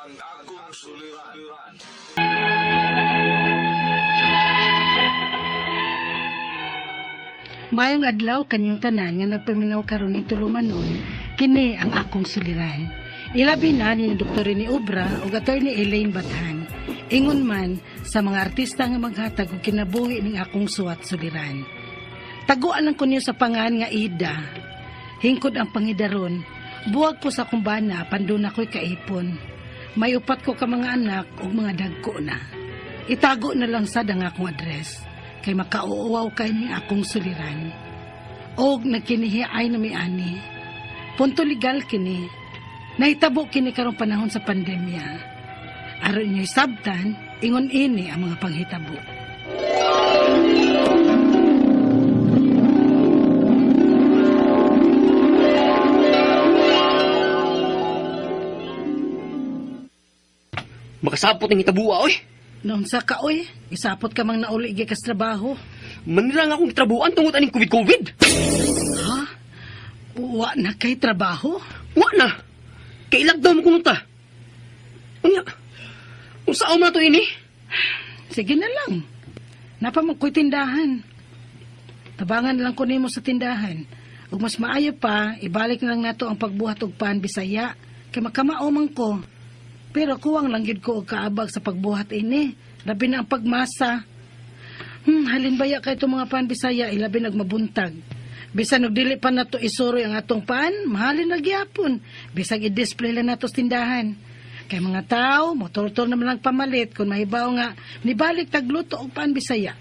Ang akong suliran. Mayong adlaw kanyang tanan nga nagpaminaw karon ning tulumanon, kini ang akong suliran. Ilabi na ni Dr. ni Obra ug Attorney Elaine Bathan. Ingon man sa mga artista nga maghatag og kinabuhi ning akong suwat suliran. Taguan lang ko niyo sa pangan nga Ida. Hingkod ang pangidaron. Buwag ko sa kumbana panduna ko'y kaipon. May upat ko ka mga anak ug mga dagko na. Itago na lang sad ang akong address kay makauuwaw kay ni akong suliran. Og nagkinihi ay na miani. Punto legal kini. Nahitabo kini karong panahon sa pandemya. Aron inyo'y sabtan, ingon ini ang mga panghitabo. Makasapot ng hitabua, oy. Noon sa ka, oy, isapot ka mang nauli gikas trabaho. Manira nga akong trabuan tungod aning COVID-COVID. Ha? Wa na kay trabaho? Wa na. Kay lockdown mo kuno ta. Unya. Unsa man to ini? Sige na lang. Napa mo ko'y tindahan. Tabangan na lang ko nimo sa tindahan. Ug mas maayo pa, ibalik na lang nato ang pagbuhat og pan Bisaya. Kay makamao man ko. Pero kuwang lang gyud ko og kaabag sa pagbuhat ini. Labi na ang pagmasa. Halin baya kay itong mga pan Bisaya, ilabi nagmabuntag. Bisan og dili pa nato isuroy ang atong pan, mahalin na gyapon. Bisag i-display lang nato sa tindahan. Kay mga tao, motortor naman lang pamalit kung mahibaw nga nibalik tagluto og pan Bisaya.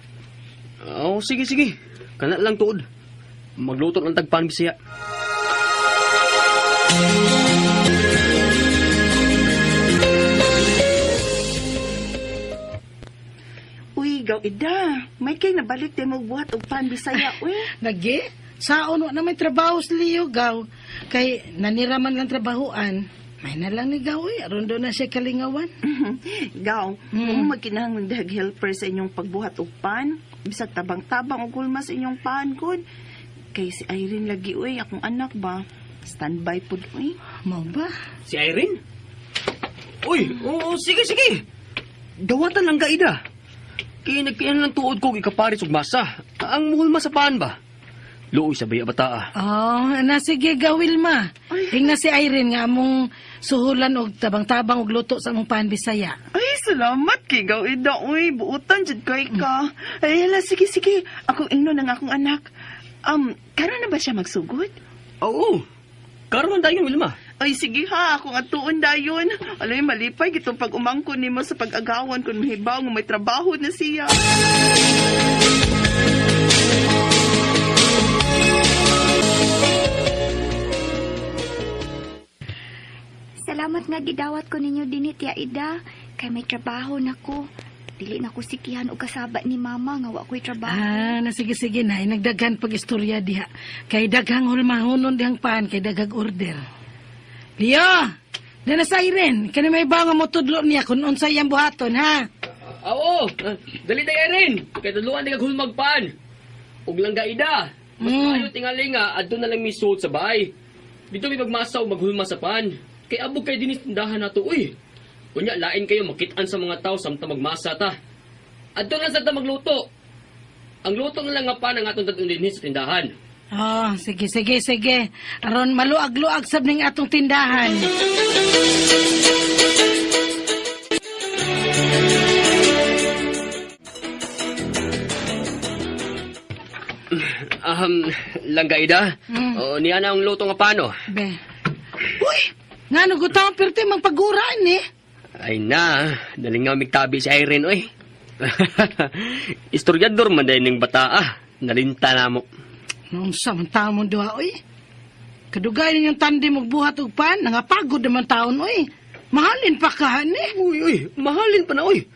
Oh, sige sige. Kana lang tuod. Magluto lang tag pan Bisaya. Uy, gaw ida. May kay nabalik tayo magbuhat og pan Bisaya, uy. Lagi, saon wa na may trabaho sa liyo gaw. Kay naniraman lang trabahoan. May na lang ni gaw eh, aron doon na siya kalingawan. Gaw, mm. Magkinahanglan dahag helper sa inyong pagbuhat og pan. Bisag tabang-tabang og hulma sa inyong pan gud. Kay si Irene lagi uy, akong anak ba? Standby pud uy. Mao ba? Si Irene? Uy, oo, sige sige. Dawatan lang kaida. Kay nagkian lang tuod ko ikaparis og masa. Ang muhulma sa pan ba? Luoy sa baya bata. Oh, na sige gaw Wilma. Hingna si Irene nga among suhulan og tabang-tabang og luto sa among pan Bisaya. Ay, salamat kay gaw ida uy. Buutan jud kay ka. Ay, hala, sige sige. Akong ingnon ang akong anak. Karon na ba siya magsugod? Oo. Karon man dayon Wilma. Ay, sige ha, akong atuon dayon. Alay, malipay gitong pag-umangko nimo sa pag-agawan kung mahibaw nga may trabaho na siya. Salamat nga gidawat ko ninyo dinhi Tia Ida kay may trabaho na ko. Dili na ko sikihan og kasaba ni mama nga wa ko'y trabaho. Ah, na sige sige na, nagdaghan pag istorya diha. Kay daghang hulmahonon dihang pan, kay daghang order. Leo, dana sa Irene, kani may ba nga motudlo niya kung unsa iyang buhaton ha? Oo, dali tayo Irene. Kay tudluan di kag hulmag pan. Ug lang gaida. Mas maayo tingali nga adto na lang misuot sa bahay. Dito mi pagmasa og maghulma sa pan. Kay abog kay dinis tindahan nato uy. Unya lain kayo makit-an sa mga tao samtang magmasa ta. Adto na sa ta magluto. Ang luto na lang nga pan ang atong dadon dinhi sa tindahan. Oh, sige sige sige. Aron maluag-luag sab ning atong tindahan. Lang gaida. Oh, niya na ang luto nga pano. Be. Uy, ngano gutaw pirti magpaguraan eh. Ay na, dali nga migtabi si Irene oy. Istoryador man dahil ning bata ah. Nalinta na mo. Noon sa man taon mong duha, oy. Kadugay ninyong tandi magbuhat og pan, nangapagod naman taon, oy. Mahalin pa ka, eh. Uy, uy, mahalin pa na, uy.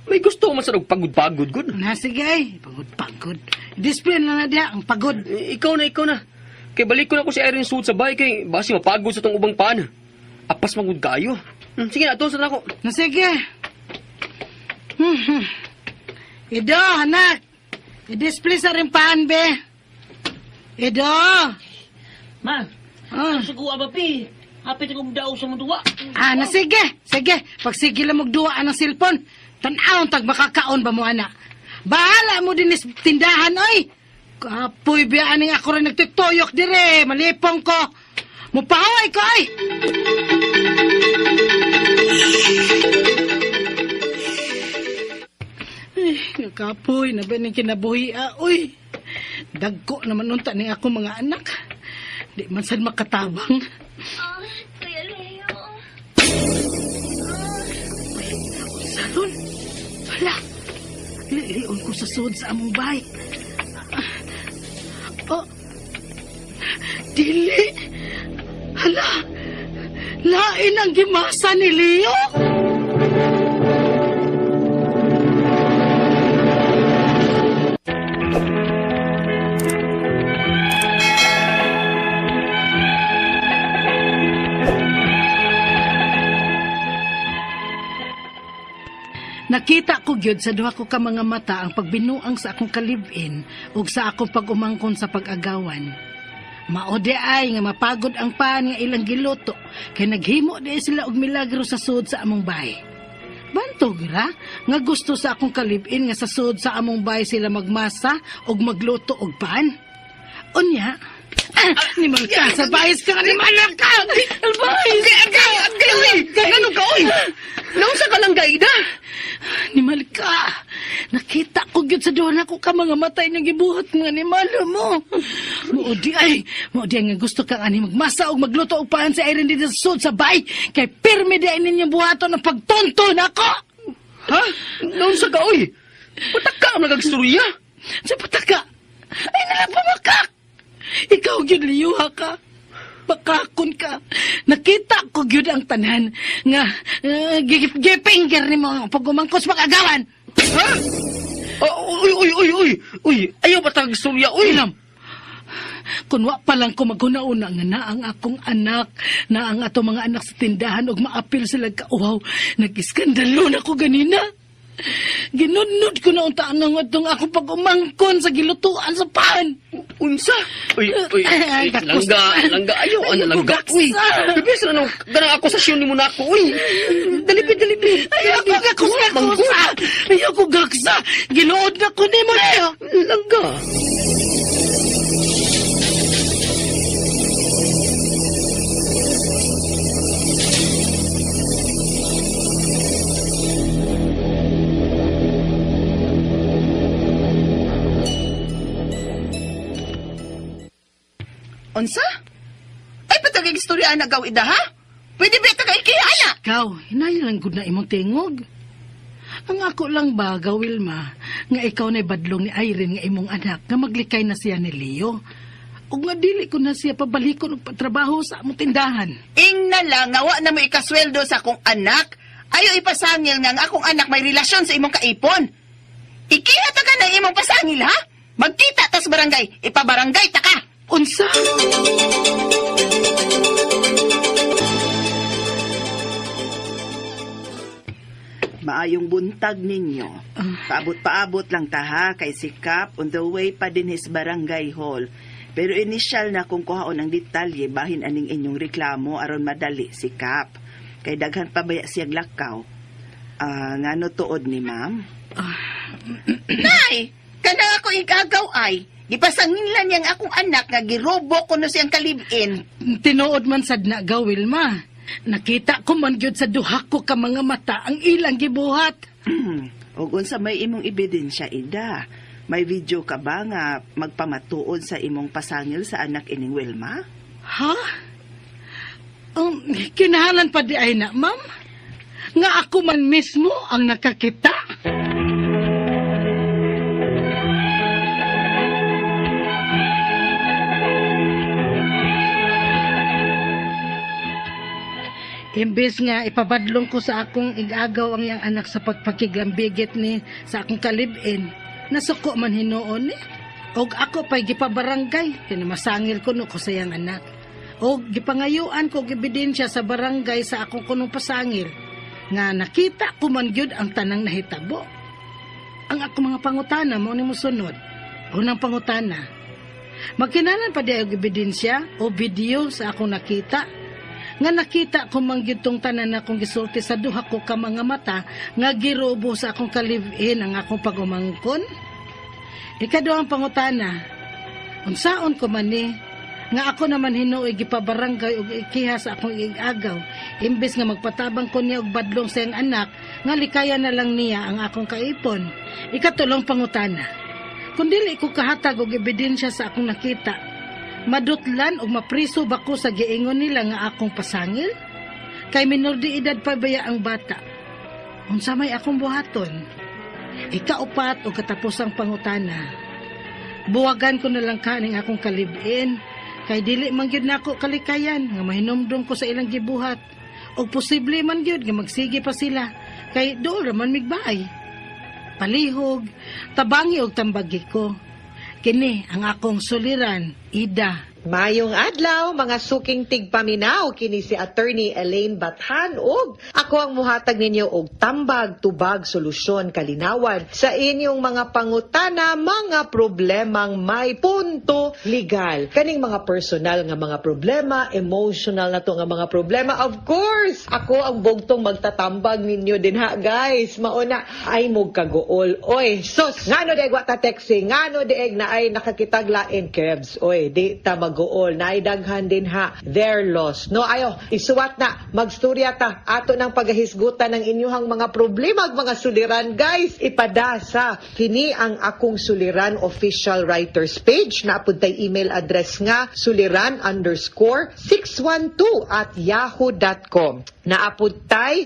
May gusto man sa pagod-pagod, good. Na, sige, ay. Pagod-pagod. Display na na diha, ang pagod. Eh, ikaw na, ikaw na. Kay balik ko na ako si Irene Suit sa bahay, kay basi mapagod sa tong ubang pan. Apas magud kayo. Sige na, tusan ako. Na, sige. Ido, anak. I-display sa rin paan, be. Ido. Ma, Ah, suguha ba pi? Hapit akong daw sa mong duwa. Ah, na sige, sige. Pagsige lang magduwa ang cellphone. Tan-awon tag makakaon ba mo ana. Bahala mo din is tindahan oy. Kapoy biya aning ako rin nagtutuyok dire, malipong ko. Mupahaway ko ay. Ay, nakapoy na ba ning kinabuhi ah, uy. Dagko naman unta ning ako mga anak. Di man sad makatabang. Ah, Kuya Leo. Salon. Wala. Lilion ko sa sud sa among bahay. Oh. Dili. Hala. Lain ang gimasa ni Leo. Nakita ko gyud sa duha ko ka mga mata ang pagbinuang sa akong kalibin ug sa akong pag-umangkon sa pag-agawan. Mao di ay nga mapagod ang paan nga ilang giluto kay naghimo di sila og milagro sa sud sa among bahay. Bantog ra nga gusto sa akong kalibin nga sa sud sa among bahay sila magmasa ug magluto og pan. Unya, ni ka sa bayis ka ni malaka. Bayis ka. Agay, uy! Ngano ka, uy? Naunsa ka lang gaida? Ni Malka, nakita ko gyud sa duha nako ka mga matay niyang gibuhat nga ni Malo mo. Mao di ay, mao di ay nga gusto kang ani magmasa og magluto og paan sa Irene dito sa sud sa bay kay pirmi di ay ninyong buhaton ang pagtonto nako. Ha? Naunsa ka, uy? Patak ka ang nagagstorya. Sa pataka, ay nalang pamakak. Ikaw gyud liyuha ka. Bakakon ka. Nakita ko gyud ang tanan nga gipinger nimo ang pagumangkos pag-agawan. Ha? Oh, uy, uy, uy, uy! Uy, ayaw pa tagstorya, uy! Ilam. Kun wa pa lang ko maghuna-una nga na ang akong anak, na ang ato mga anak sa tindahan og maapil sila kauhaw, nag-iskandalo na ko ganina. Ginudnud ko na unta ang atong akong pag-umangkon sa gilutuan sa pan. Unsa? Uy, uy, Ay, uy, gakos. langga, langga, ayaw, Ay, ano, langga, gaksa. uy. Bibis na nung, ganang akusasyon ni mo na ako, uy. Dalipi, dalipi. Ay, ako gakos gaksa. Ay, ako gaksa. Ginuod na ko nimo Leo. Langga. Unsa? Ay, patagay istorya na gaw ida, ha? Pwede ba ito kay ikiha, ana? Ikaw, hinayon lang gud na imong tingog. Ang ako lang ba, Wilma, nga ikaw na'y badlong ni Irene nga imong anak, nga maglikay na siya ni Leo. Ug nga dili ko na siya pabalikon og patrabaho sa among tindahan. Ing na lang, nga wa na mo ikasweldo sa akong anak. Ayo ipasangil nga ang akong anak may relasyon sa imong kaipon. Ikiha ta ka na imong pasangil, ha? Magkita tas barangay, ipabarangay ta ka. Unsa? Maayong buntag ninyo. Paabot-paabot lang ta ha kay si Cap on the way pa din his barangay hall. Pero initial na kung kuhaon ang detalye bahin aning inyong reklamo aron madali si Cap. Kay daghan pa baya siyag lakaw. Ah, ngano tuod ni ma'am? Nay, kana ako igagaw ay. Gipasanginlan niyang akong anak nga girobo kuno siyang kalibin. Tinuod man sad na ga, Wilma. Nakita ko man gyud sa duha ko ka mga mata ang ilang gibuhat. Ug unsa may imong ebidensya ida? May video ka ba nga magpamatuod sa imong pasangil sa anak ining Wilma? Ha? Kinahalan pa di ay na, ma'am? Nga ako man mismo ang nakakita. Imbes nga ipabadlong ko sa akong igagaw ang iyang anak sa pagpakiglambigit ni sa akong kalibin, nasuko man hinuon ni. Og ako pa'y gipabarangay, kinamasangil ko no ko sa iyang anak. Og gipangayuan ko og ebidensya sa barangay sa akong kunong pasangil, nga nakita ko man gyud ang tanang nahitabo. Ang akong mga pangutana mao ni mosunod. Unang pangutana, magkinalan pa di og ebidensya o video sa akong nakita Nga nakita ko man gyud tong tanan akong gisulti sa duha ko ka mga mata nga girobo sa akong ka-live-in ang akong pag-umangkon? Ikaduhang pangutana, unsaon ko man ni nga ako naman hinuoy gipabarangay og ikiha sa akong igagaw imbes nga magpatabang ko niya og badlong sa iyang anak nga likayan na lang niya ang akong kaipon? Ikatulong pangutana, kung dili ko kahatag og ebidensya sa akong nakita, madutlan og mapriso ba ko sa giingon nila nga akong pasangil? Kay minor de edad pa baya ang bata. Unsa may akong buhaton? Ikaupat o katapusang pangutana, buwagan ko na lang kaning akong ka-live-in kay dili man gyud nako kalikayan nga mahinumdum ko sa ilang gibuhat og posible man gyud nga magsige pa sila kay dool ra man migbaay. Palihog, tabangi og tambagi ko. Kini ang akong suliran, Ida. Mayong adlaw, mga suking tigpaminaw, kini si Attorney Elaine Bathan ug ako ang muhatag ninyo og tambag, tubag, solusyon, kalinawan sa inyong mga pangutana, mga problemang may punto legal. Kaning mga personal nga mga problema, emotional na to nga mga problema. Of course, ako ang bugtong magtatambag ninyo dinha, guys. Mauna ay mo kaguol. Oy, sus, ngano diay wa ta texting, ngano diay na ay nakakitag lain kebs. Oy, di ta maguol, naidaghan din ha their loss. No, ayo, isuwat na, magstorya ta ato ng pagahisgutan ng inyuhang mga problema ug mga suliran, guys. Ipada sa kini ang akong suliran official writers page na tay email address nga suliran_612@yahoo.com. Naapod tay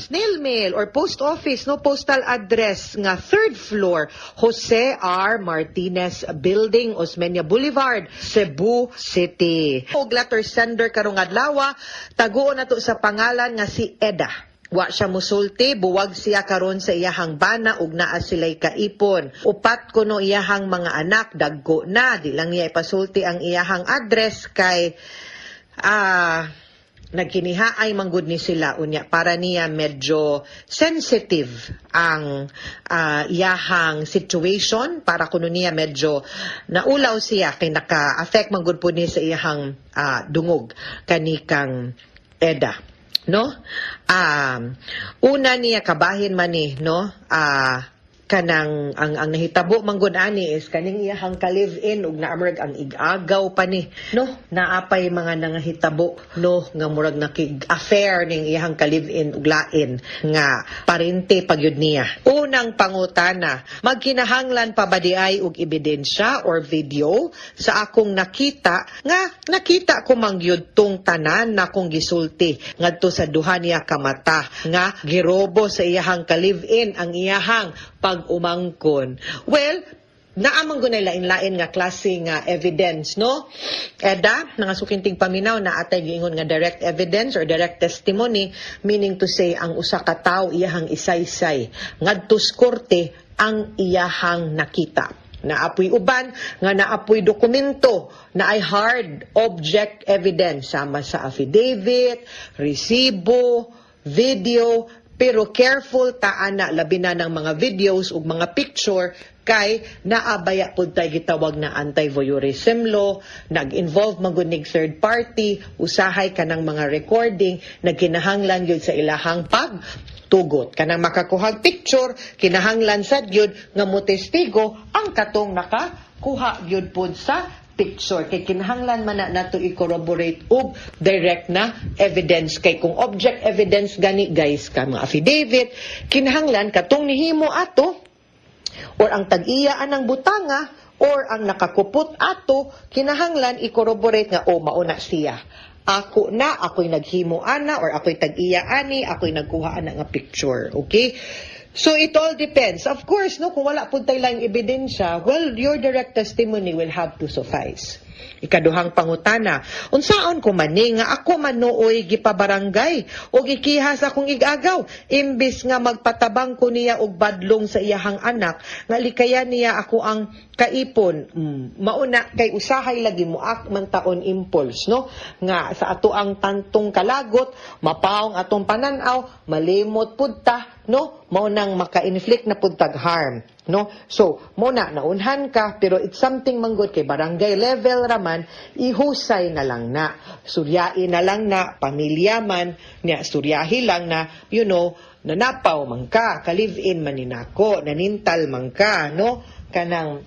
snail mail or post office, no, postal address nga third floor, Jose R. Martinez Building, Osmeña Boulevard, Cebu City. Og letter sender karong adlaw, taguon nato sa pangalan nga si Eda. Wa siya musulti, buwag siya karon sa iyahang bana ug naa sila'y kaipon. Upat kuno iyahang mga anak, dagko na, di lang niya ipasulti ang iyahang address kay nagkiniha ay manggod ni sila, unya para niya medyo sensitive ang iyahang situation. Para kuno niya medyo naulaw siya kay naka-affect manggod po ni sa iyahang dungog kanikang Eda, no. Una niya kabahin man ni, no, kanang ang nahitabo manggod ani is kaning iyahang ka-live-in ug naamrag ang igagaw pa ni, no. Naapay mga nangahitabo, no, nga murag nakig affair ning iyahang ka-live-in ug lain nga parente pagyud niya. Unang pangutana, magkinahanglan pa ba di ay og ebidensya or video sa akong nakita nga nakita ko mangyud tong tanan na akong gisulti ngadto sa duha niya ka mata nga girobo sa iyahang ka-live-in ang iyahang pag-umangkon? Well, naamang gunay lain-lain nga klase nga evidence, no? Eda, mga suking tigpaminaw, na atay giingon nga direct evidence or direct testimony, meaning to say ang usa ka tawo iyahang isaysay ngadto sa korte ang iyahang nakita. Naapoy uban nga naapoy dokumento na ay hard object evidence sama sa affidavit, resibo, video, pero careful ta ana, labi na ng mga videos ug mga picture kay naabaya pud tay gitawag na anti-voyeurism law, nag-involve magunig third party, usahay kanang mga recording nagkinahanglan gyud sa ilahang pag tugot. Kanang makakuhag picture, kinahanglan sad gyud nga motestigo ang katong nakakuha gyud pud sa picture kay kinahanglan man na nato i-corroborate og direct na evidence, kay kung object evidence gani, guys, ka mga affidavit, kinahanglan katong nihimo ato or ang tag-iya anang butanga or ang nakakupot ato, kinahanglan i-corroborate nga, "Oh, mauna siya, ako na, ako'y naghimo ana or ako'y tag-iya ani, ako'y nagkuha ana nga picture." Okay? So it all depends. Of course, no, kung wala pud tay lang ebidensya, well, your direct testimony will have to suffice. Ikaduhang pangutana, unsaon ko man ni nga ako manuoy gipabarangay o gikiha sa akong igagaw imbis nga magpatabang ko niya og badlong sa iyahang anak nga likayan niya ako ang kaipon? Mauna kay usahay lagi mo ak man taon impulse, no, nga sa ato ang tantong kalagot, mapaong atong pananaw, malimot pud ta, no. Mao nang maka-inflict na pud tag harm, no? So mo na naunhan ka, pero it's something manggod kay barangay level raman, ihusay na lang na, suryain na lang na, pamilya man niya, suryahi lang na, nanapaw man ka, ka-live-in man ni nako, nanintal man ka, no? Kanang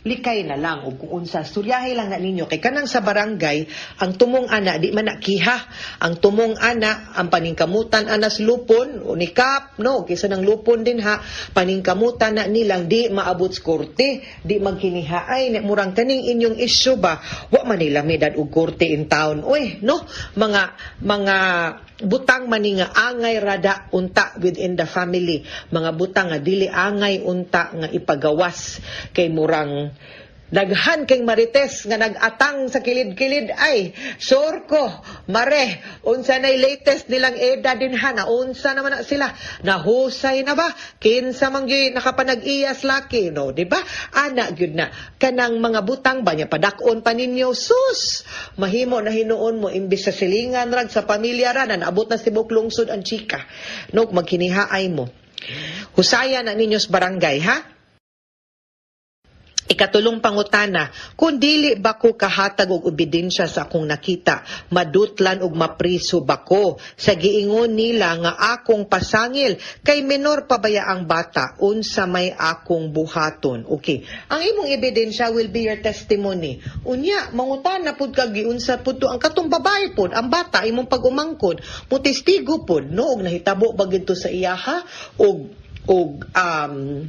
likay na lang og kung unsa, suryahe lang na ninyo, kay kanang sa barangay ang tumong ana di man na kiha. Ang tumong ana, ang paningkamutan ana sa lupon o ni kap, no, kaysa ng lupon din ha, paningkamutan na nilang di maabot sa korte, di magkiniha ay murang kaning inyong issue ba, wa man nila medad og korte in town, oy, no? Mga butang man ni nga angay rada unta within the family, mga butang nga dili angay unta nga ipagawas, kay murang daghan kay marites nga nag-atang sa kilid-kilid ay. Sure ko, mare, unsa nay latest nilang Eda din ha, na unsa naman na sila, nahusay na ba, kinsa man gyud nakapanag-iyas laki, no, di ba? Ana gyud na kanang mga butang ba niya, padak-on pa ninyo, sus, mahimo na hinuon mo, imbis sa silingan rag sa pamilya ra na naabot na sa lungsod ang chika, no? Magkinihaay mo, husaya na ninyo sa barangay, ha. Ikatulong pangutana, kung dili ba ko kahatag og ebidensya sa akong nakita, madutlan og mapriso ba ko? Sa giingon nila nga akong pasangil, kay menor pa baya ang bata, unsa may akong buhaton? Okay. Ang imong ebidensya will be your testimony. Unya, mangutana pud kag giunsa pud to ang katong babae pud, ang bata, imong pag-umangkon, mo testigo pud, no, og nahitabo ba gid to sa iyaha og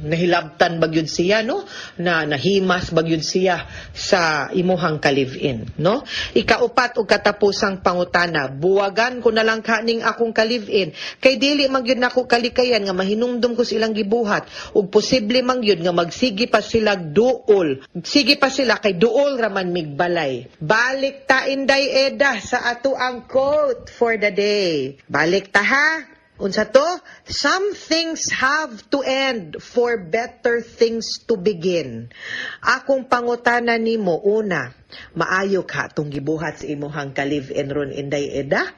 nahilabtan ba gyud siya, no, na nahimas ba gyud siya sa imuhang ka-live-in, no? Ikaupat ug katapusang pangutana, buwagan ko na lang kaning akong ka-live-in kay dili man gyud nako kalikayan nga mahinumdum ko sa ilang gibuhat ug posible man gyud nga magsige pa sila duol, sige pa sila kay duol ra man migbalay. Balik ta, Inday Eda, sa ato ang quote for the day. Balik ta, ha. Unsa to? Some things have to end for better things to begin. Akong pangutana nimo, una, maayo ka tong gibuhat sa imuhang ka-live-in ron, Inday Eda,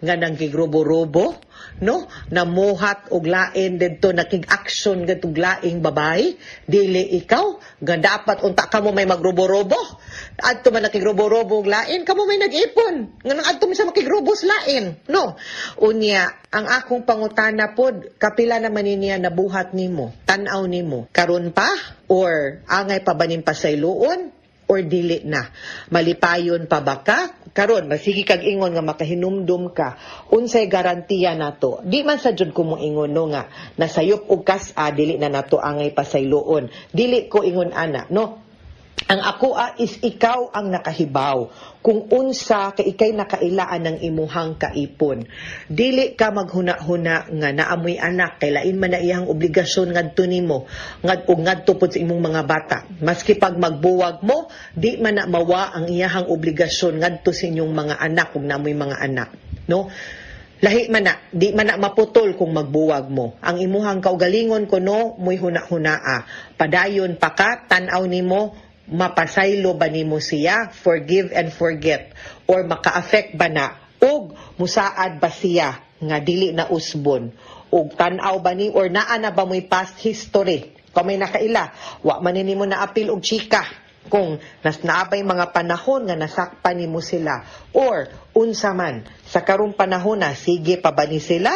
nga nang gigrubo-rubo, no? Namuhat og lain didto, nakig-action gadtong laing babae, dili ikaw nga dapat unta kamo may magrubo-rubo. Adto man nakigrubo-rubo og lain, kamo may nag-ipon. Nga nang adto man sa makigrubo sa lain, no? Unya, ang akong pangutana pod, kapila naman niya nabuhat nimo, tan-aw nimo, karon pa or angay pa ba ning pasayloon or dili na? Malipayon pa ba ka? Karon, masige kag ingon nga makahinumdum ka. Unsay garantiya nato? Di man sa jud ko mo ingon, no, nga nasayop og kas-a, dili na nato angay pasayloon. Dili ko ingon ana, no? Ang ako a is ikaw ang nakahibaw kung unsa kay ikay nakailaan ng imuhang kaipon. Dili ka maghuna-huna nga naamoy anak kay lain man na iyang obligasyon ngadto nimo ngad ug ngadto pod sa imong mga bata. Maski pag magbuwag mo, di man na mawa ang iyahang obligasyon ngadto sa inyong mga anak ug naamoy mga anak, no? Lahi man na, di man na maputol kung magbuwag mo. Ang imuhang kaugalingon kuno mo'y huna-hunaa. Padayon pa ka, tan-aw nimo, mapasaylo ba nimo siya, forgive and forget, or maka-affect ba na, ug musaad ba siya nga dili na usbon, ug tan-aw ba ni or naa na ba mo'y past history? Kung may nakaila, wa man ni nimo na apil og chika kung nas naabay mga panahon nga nasakpan nimo sila or unsa man sa karong panahon na, sige pa ba ni sila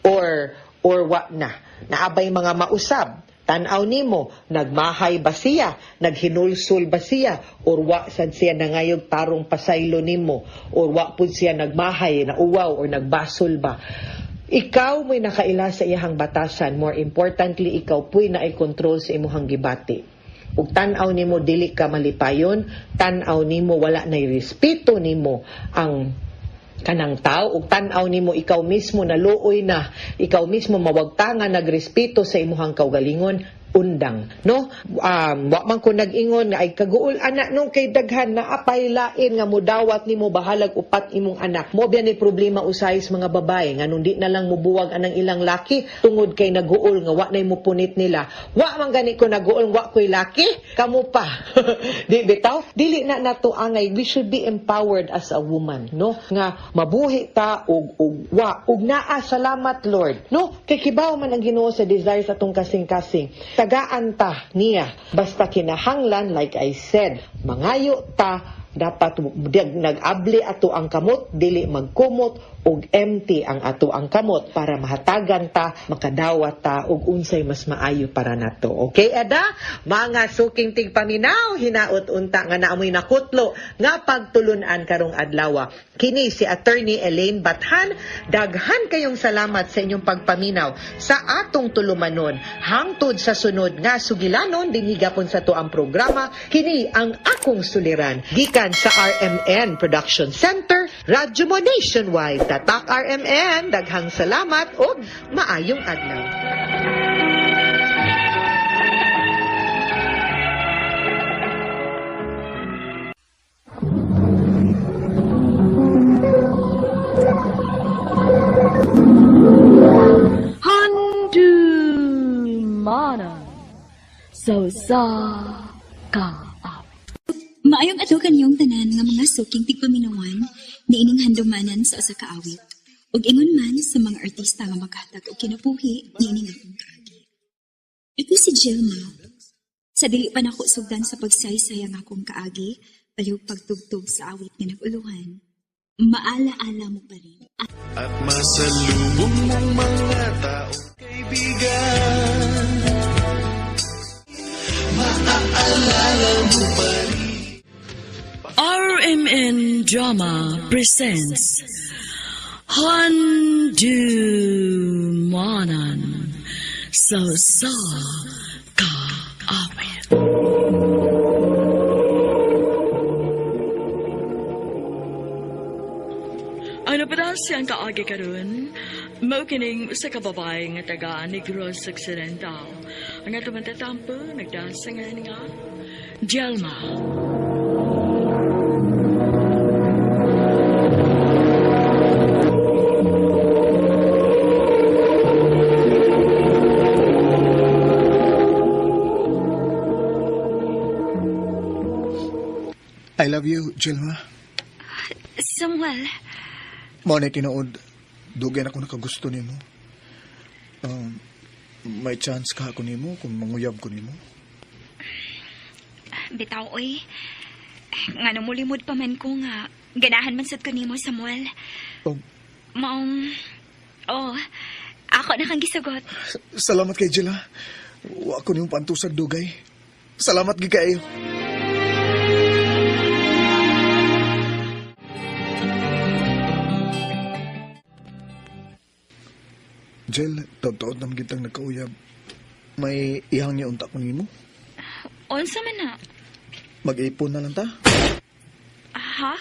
or wa na, naabay mga mausab. Tan-aw nimo, nagmahay ba siya, naghinulsol ba siya, or wa sad siya nangayog tarong pasaylo nimo, or wa pud siya nagmahay, nauwaw or nagbasol ba? Ikaw mo'y nakaila sa iyahang batasan. More importantly, ikaw pu'y naay control sa imuhang gibati. Ug tan-aw nimo dili ka malipayon, tan-aw nimo wala nay respeto nimo ang kanang tao, ug tan-aw nimo ikaw mismo naluoy na, ikaw mismo mawagtanga nagrespeto sa imuhang kaugalingon, undang, no? Wa man ko nag-ingon nga ay kaguol anak nung kay daghan na apay lain nga mudawat nimo bahalag upat imong anak. Mo biya ni problema usahay sa mga babae nga nung di na lang mubuwag anang ilang laki tungod kay naguol nga wa nay mupunit nila. Wa man gani ko naguol wa ko'y laki, kamo pa. Di bitaw? Dili na nato angay, we should be empowered as a woman, no? Nga mabuhi ta og og wa og naa, salamat Lord, no? Kay kibaw man ang Ginoo sa desire sa atong kasing-kasing. Tagaan ta niya basta kinahanglan, like I said, mangayo ta, dapat nag-abli ato ang kamot, dili magkumot og empty ang ato ang kamot para mahatagan ta, makadawat ta og unsay mas maayo para nato. Okay, Eda? Mga suking tigpaminaw, hinaot unta nga naamoy nakutlo nga pagtulunan karong adlaw. Kini si Attorney Elaine Bathan. Daghan kayong salamat sa inyong pagpaminaw sa atong tulumanon. Hangtod sa sunod nga sugilanon dinhi gapon sa to ang programa, kini ang akong suliran. Gikan sa RMN Production Center, Radyo Mo Nationwide. Tatak RMN, daghang salamat ug maayong adlaw. Handumanan so sa kaawit. Maayong adlaw kaniyong tanan nga mga suking tigpaminawan niining handumanan sa usa ka awit. Ug ingon man sa mga artista nga maghatag og kinabuhi niining akong kaagi. Ako si Jelma. Sa dili pa nako sugdan sa pagsaysay ang akong kaagi, palihog pagtugtog sa awit nga nag-uluhan. Maala-ala mo pa rin. At masalubong mong mga tao, kaibigan. Maaalala mo pa rin. RMN Drama presents Handumanan so sa kaawit. Ano pa daw siyang kaagi karon? Mao kining usa ka babae nga taga Negros Occidental. Ang ato man tatampo nagdasangan nga Jelma. I love you, Jelma. Samuel, Mao na tinuod, dugay na ako nakagusto nimo. May chance ka ako nimo kung manguyab ko nimo. Bitaw oy. Nga mulimod pa man ko nga ganahan man sad ko nimo Samuel. Oh, Maong oh, ako na kang gisugot. Salamat kay Jill, ha. Wa ko nimo pantusag dugay. Salamat gid kaayo. Jill, taod-taod naman kitang nagkauyab. May ihang niya unta ko nimo. Unsa man na? Mag-ipon na lang ta. Ha?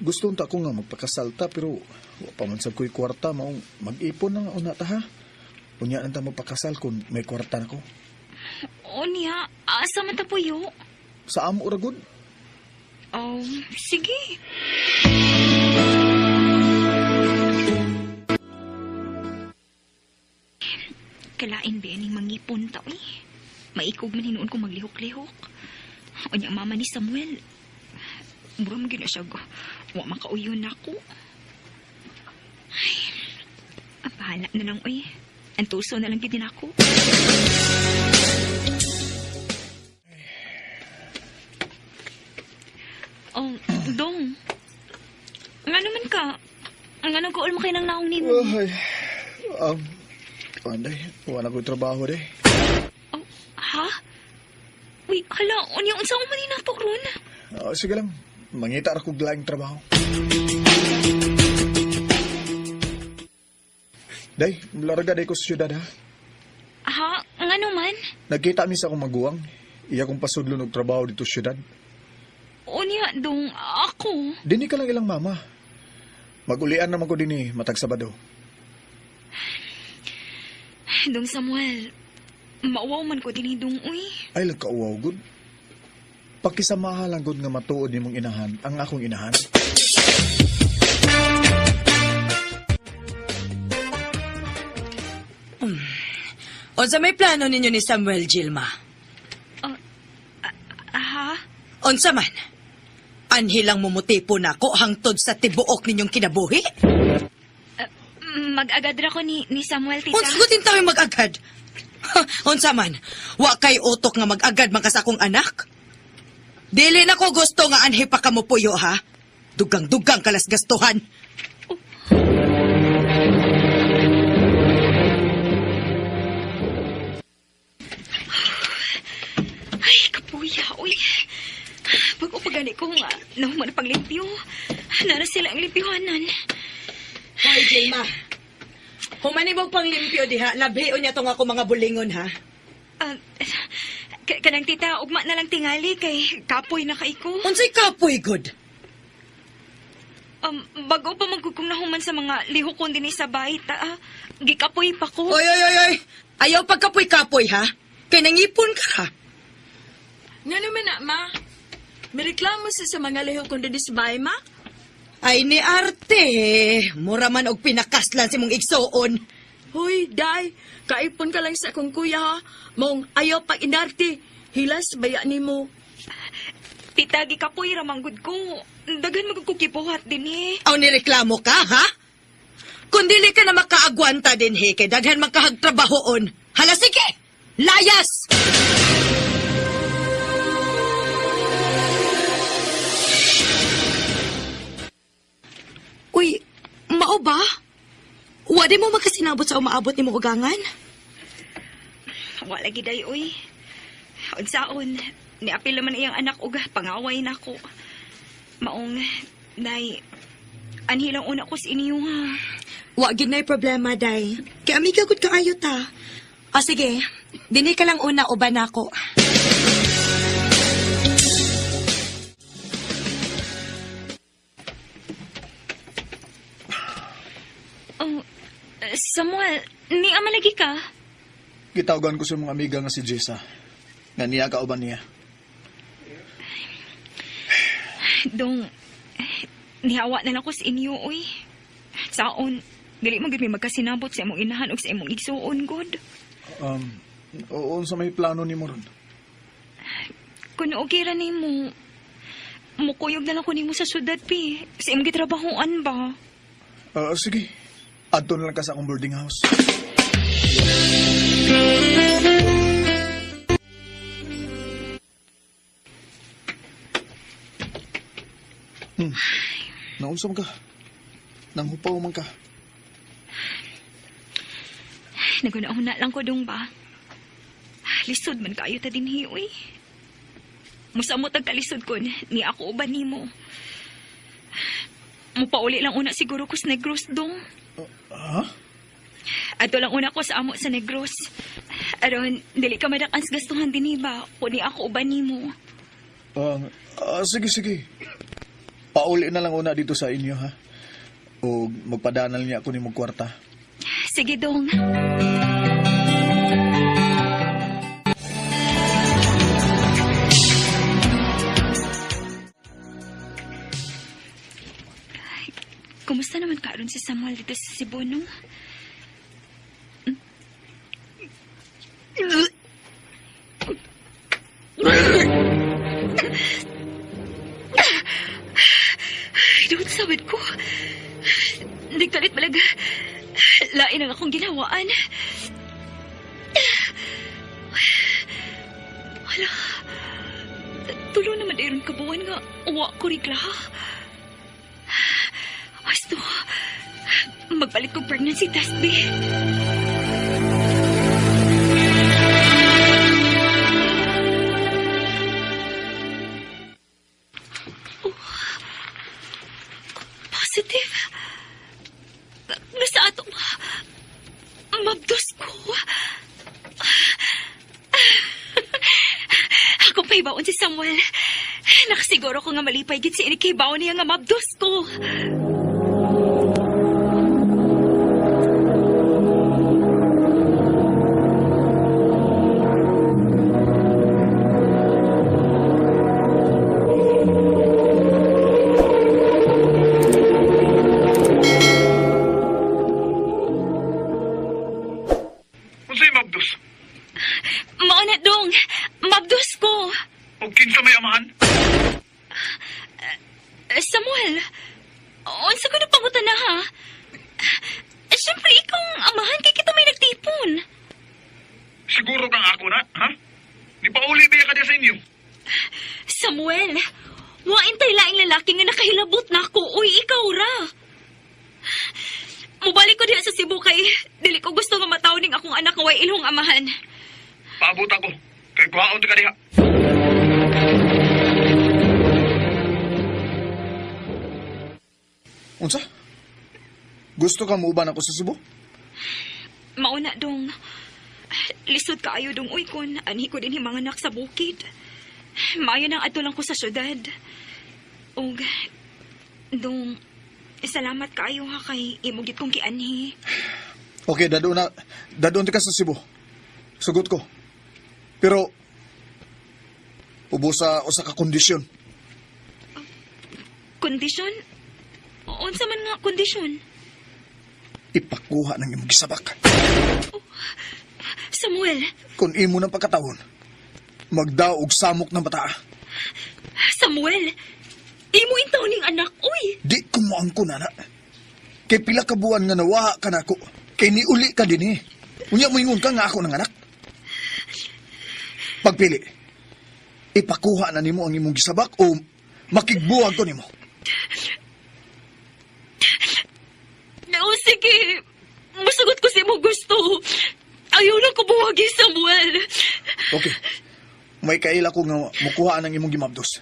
Gusto unta ko nga magpakasal ta pero wa pa man sad ko'y kwarta maong mag-ipon na nga una ta ha. Unya na ta magpakasal kung may kwarta na ko. Unya, asa man ta puyo? Sa amo ra gud. Oh, sige. Kalain ba ning mangipon ta oy? Maikog man hinuon kong maglihok-lihok. Unya mama ni Samuel. Mura man gyud na siya wa makauyon nako. Ay, ang bahala na lang oy. Ang tuso na lang gyud nako. Oh, dong. Nga naman ka. Ang anong kuol mo kay nang naong nimo? Ay, anday, wala ko'y trabaho de. Oh, ha? Uy, hala, unya unsa man ni nato ron? Ah, sige lang, mangita ra kog laing trabaho. Day, larga day ko sa syudad ha. Ha? Ngano man? Nagkita mi sa akong maguwang. Iya kong pasudlon og trabaho dito sa syudad. Unya, dong, ako. Dini ka lang ilang mama. Magulian naman ko dinhi matag Sabado. Dong Samuel, Mauwaw man ko dinhi dong, uy. Ay lang kauwaw gud. Pakisamaha lang gud nga matuod nimong inahan ang akong inahan. Unsa may plano ninyo ni Samuel, Gilma? Ha? Unsa man? Anhi lang mumutipo nako hangtod sa tibuok ninyong kinabuhi? Mag-agad ra ko ni Samuel, tita. Unsa ko tintawi mag-agad? Ha, unsa man? Wa kay utok nga mag-agad man ka sa akong anak? Dili na ko gusto nga anhi pa kamo puyo ha. Dugang-dugang kalas gastuhan. Ay, kapuya, uy. Bago pa gani ko nga, nahuman paglimpyo. Nara sila ang limpyohanan. Hoy, Gilma. Humanibog pang limpyo diha, labhion niya tong ako mga bulingon ha. Ah, kanang tita, ugma na lang tingali kay kapoy na kay ko. Unsay kapoy good? Bago pa magkukong nahuman sa mga lihokon din sa bahay, ta, gikapoy pa ko. Oy, oy, oy, oy. Ayaw pagkapoy-kapoy ha. Kay nangipon ka ha. Nga naman na, ma. May reklamo sa mga lihok kung dinhi sa bahay, ma. Ay ni Arte, mura man og pinakaslan si mong igsuon. Hoy, day. Kaipon ka lang sa akong kuya, ha. Mong ayaw pag inarte. Hilas, baya nimo. Tita, gikapoy ramanggod ko. Daghan magkukukipuhat din eh. Aw nireklamo ka ha? Kung dili ka na makaagwanta din he, kay daghan makahagtrabahoon. Hala sige, layas! Uy, mao ba? Wadi mo makasinabot sa umaabot ni mo ugangan? Wala giday, uy. Unsaon, niapil naman iyang anak og pangaway nako. Maong, nay, anhi lang una ko sa inyo ha. Wa gid nay problema day. Kay amiga gud kaayo ta. Ah sige, dinhi ka lang una uban nako. Oh, Samuel, ni ama lagi ka? Gitawagan ko sa mga amiga nga si Jessa. Nga niya kauban niya. Dong, nihawa na lang ko sa inyo, uy. Saon, dili man gud may magkasinabot sa imong inahan og sa imong igsuon, god. Oo, unsa may plano nimo ron? Kung okay ra nimo, mukuyog na lang ko nimo sa syudad, pi. Sa imong gitrabahoan ba? Ah, sige. Adto na lang ka sa akong boarding house. Naunsa man ka? Nanghupaw man ka. Naguna-una lang ko dong ba? Lisod man kayo ta dinhi, uy. Musamot ang kalisod ko ni ako uban nimo. Mupauli lang una siguro ko sa Negros dong. Ha? Ato lang una ko sa amo sa Negros. Aron, dili ka madakan sa gastuhan dinhi ba? Kung ni ako uban nimo. Sige, sige. Pauli na lang una dito sa inyo, ha? O magpadanal niya ako ni mong kwarta. Sige dong. Ay, kumusta naman karon si Samuel dito sa Cebu, no? Ay, doon sabad ko. Nagkalit malaga. Lain ang akong ginawaan. Wala. Tulo naman iron kabuan nga uwa ko rigla. Basto, magbalik kong pregnancy test, be. Oh, positive. Nasa ato, mabdos ko. Ako pa ibaon si Samuel. Nakasiguro ko nga malipay gid si inikay baon niya nga mabdos ko. ka diya sa inyo. Samuel, wain tay laing lalaki nga nakahilabot na ako. Uy, ikaw ra. Mubalik ko diha sa Cebu kay dili ko gusto nga mataw ning akong anak nga way ilhong amahan. Paabot ako. Kay kuhaon ta ka diha. Unsa? Gusto ka muuban ako sa Cebu? Mauna dong. Lisod kaayo dong uy kon anhi ko din mga anak sa bukid. Maayo nang adto lang ko sa syudad. Og dong salamat kaayo ha kay imo gid kong gianhi. Okay, dadon na dadon ka sa Cebu. Sugot ko. Pero ubo sa usa ka kondisyon. Kondisyon? Unsa man nga kondisyon? Ipakuha ng imong gisabak. Samuel, Kung imo ng pagkatawon, magdaog samok ng bata. Samuel, imo intaw ning anak, uy. Di ko moangko nana. Kay pila ka buwan nga nawaha ka nako. Kay niuli ka din eh. Unya moingon ka nga ako ng anak. Pagpili, ipakuha na nimo ang imong gisabak o makigbuwag ko nimo. No, sige. Musugot ko sa imo gusto. Ayaw lang ko buwagi, Samuel. Okay. May kaila ko nga mukuha ang imong gimabdos.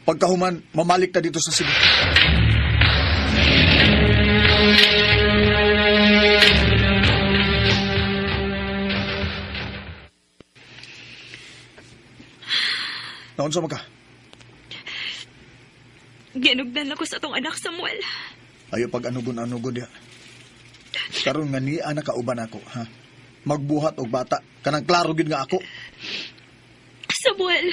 Pagkahuman, mamalik ta dito sa Cebu. Naunsa man ka? Ginugdan ako sa atong anak, Samuel. Ayo pag anugon-anugon diha. Karon nga niya nakauban ako, ha? Magbuhat og bata. Kanang klaro gyud nga ako. Samuel.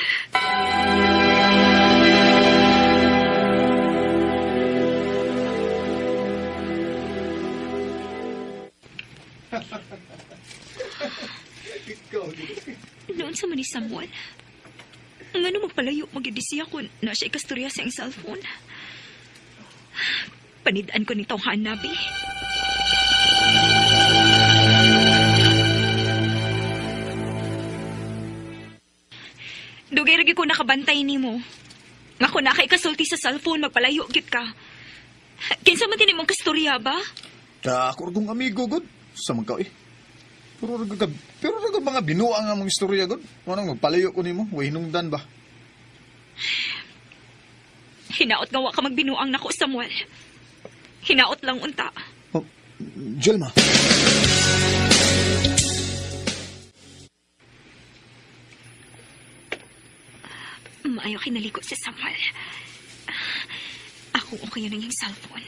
Noon sa man ni Samuel. Ngano magpalayo magyud siya kung na siya ikastorya sa iyang cellphone. Panidaan ko ni tawhan nabi. Dugay ra gyud ko nakabantay nimo. Nga kung naa kay kasulti sa cellphone, magpalayo gyud ka. Kinsa man din imong kastorya ba? Ta ako ra kong amigo gud sa man ka eh. Pero ra gud pero ra gud mga binuang nga mga istorya gud. Manang magpalayo ko nimo, way hinungdan ba? Hinaot nga wa ka magbinuang nako, Samuel. Hinaot lang unta. Oh, Jelma. Maayo kay naligo si Samuel. Ako okay na yung cellphone.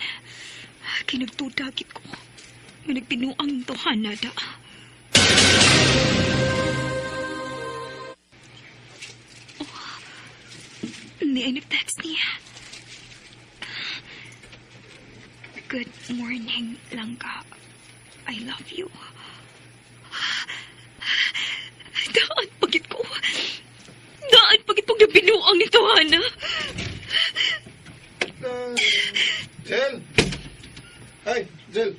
Kinagtudagit ko. Nga nagbinuang tuhan na da. Oh, hindi ay nag-text niya. Good morning, Langga. I love you. Daan pagit ko. Daan pagit kong nabinuang nito, Hana. Jel! Ay, Jel.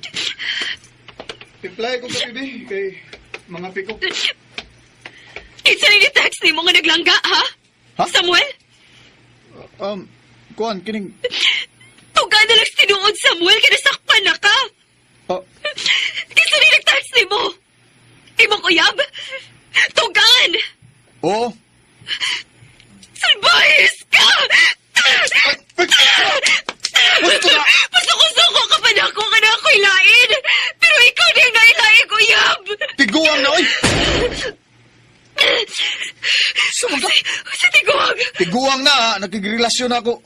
Reply ko ka, bibi, kay mga pikok. Kinsa ni text ni mo nga naglangga, ha? Ha? Samuel? Kuan, kining... Tuga na lang sa tinuod, Samuel, kinasakpan na ka. Oh, Kinsa ni nag-text ni mo? Imong uyab? Tugan! oo. Salbahis ka! Gusto na! Pasuko-suko ka pa na ako ka na ako'y lain! Pero ikaw na yung nailain ko, uyab! Tiguang na, oy! Sumang ka? Sa tiguang! Tiguang na, ha? Nakigrelasyon na ako.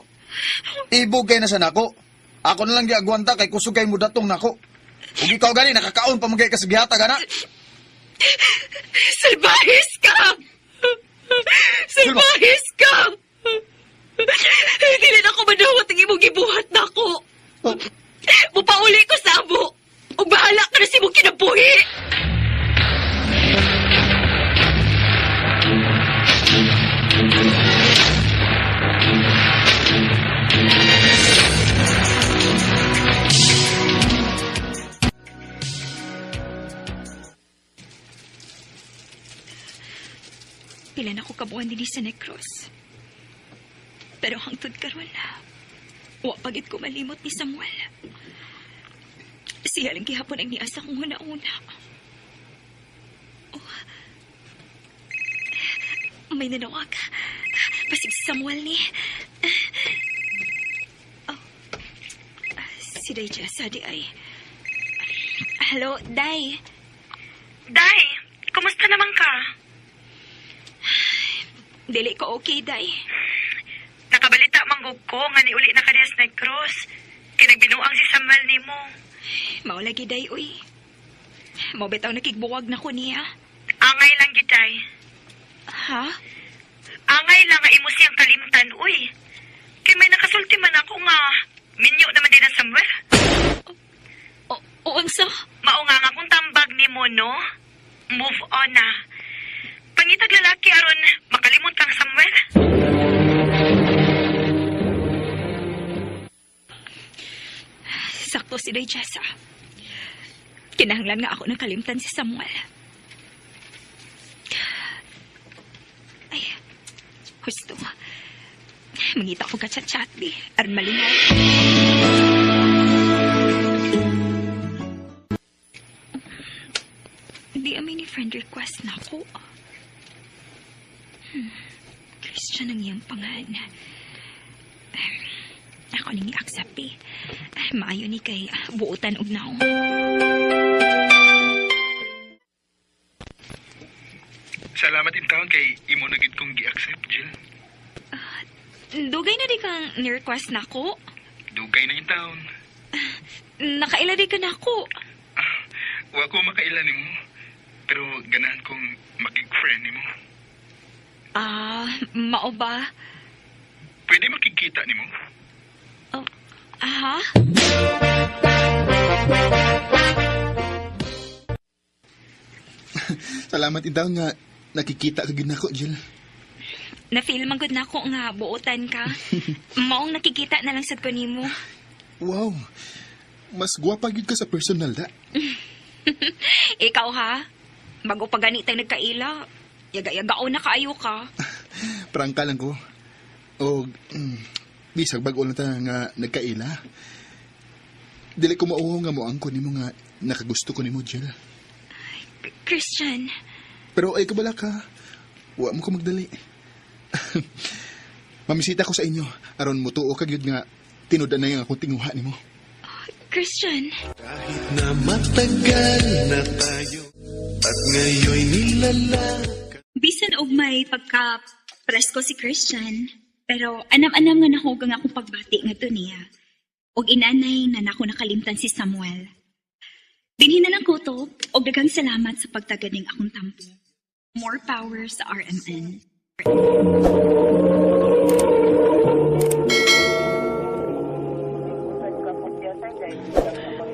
Ibog kay na sa nako. Ako na lang giagwanta kay kusog kay mudatong nako. Ug ikaw gani nakakaon pa magay ka sa gihatag ana. Salbahis ka! Salbahis ka! Hindi na ako madawat ang imong gibuhat nako. Oh, Mupauli ko sa amo. Ug bahala ka na sa imong kinabuhi. Pila na ko kabuan dinhi sa Negros. Pero hangtod karon, wa pa gyud ko malimot ni Samuel. Siya lang gihapon ang niasa kong huna-huna. Oh. May nanawag. Basig si Samuel ni. Oh. Si Day Jessa diay. Hello, Day. Day, kumusta naman ka? Dili ko okay, Day. Nakabalita man gud ko nga niuli na ka diha sa Negros. Kay nagbinuang si Samuel nimo. Mao lagi, Day, uy. Mao bitaw nakigbuwag na ko niya. Angay lang gyud, Day. Ha? Angay lang nga imo siyang kalimtan, uy. Kay may nakasulti man ako nga minyo naman din ang Samuel. O, unsa? Mao nga nga kung tambag nimo, no? Move on na. Pangitag lalaki aron makalimot kang Samuel. Sakto si Day Jessa. Kinahanglan nga ako ng kalimtan si Samuel. Ay, husto. Mangita ko ka-chat-chat, di. Aron malingaw. Di amin ni friend request na ako. Christian ang iyang pangan. Ako ning i-accept eh. Maayo ni kay buotan og naong. Salamat in town kay imo na gid kong gi-accept, Jill. Dugay na di kang ni-request nako. Dugay na in town. Nakaila di ka nako. Wa ko makaila nimo. Pero ganahan kong makig-friend nimo. Ah, mao ba? Pwede makikita nimo? Oh, aha? Salamat in town nga nakikita ka gid nako, Jill. Na-feel man gud nako nga buotan ka. Maong nakikita na lang sad ko nimo. Wow. Mas gwapa gid ka sa personal da. Ikaw ha? Bago pa gani tayo nagkaila. Yaga-yagao na kaayo ka. Prangka lang ko. O, bisag bag-o lang ta nga nagkaila. Dili ko mauho nga moangko nimo nga nakagusto ko nimo, Jill. Christian, Pero ay kabala ka. Wa mo ko magdali. Mamisita ko sa inyo aron mutuo ka gyud nga tinud na yung akong tinguha nimo. Christian. Kahit na matagal na tayo at ngayon'y nilalakad. Bisan og may pagka presko si Christian, pero anam-anam nga nahugang akong pagbati ngadto niya. Og inanay na nako nakalimtan si Samuel. Dinhi na lang kutob og daghang salamat sa pagtagad ning akong tampo. More power sa RMN.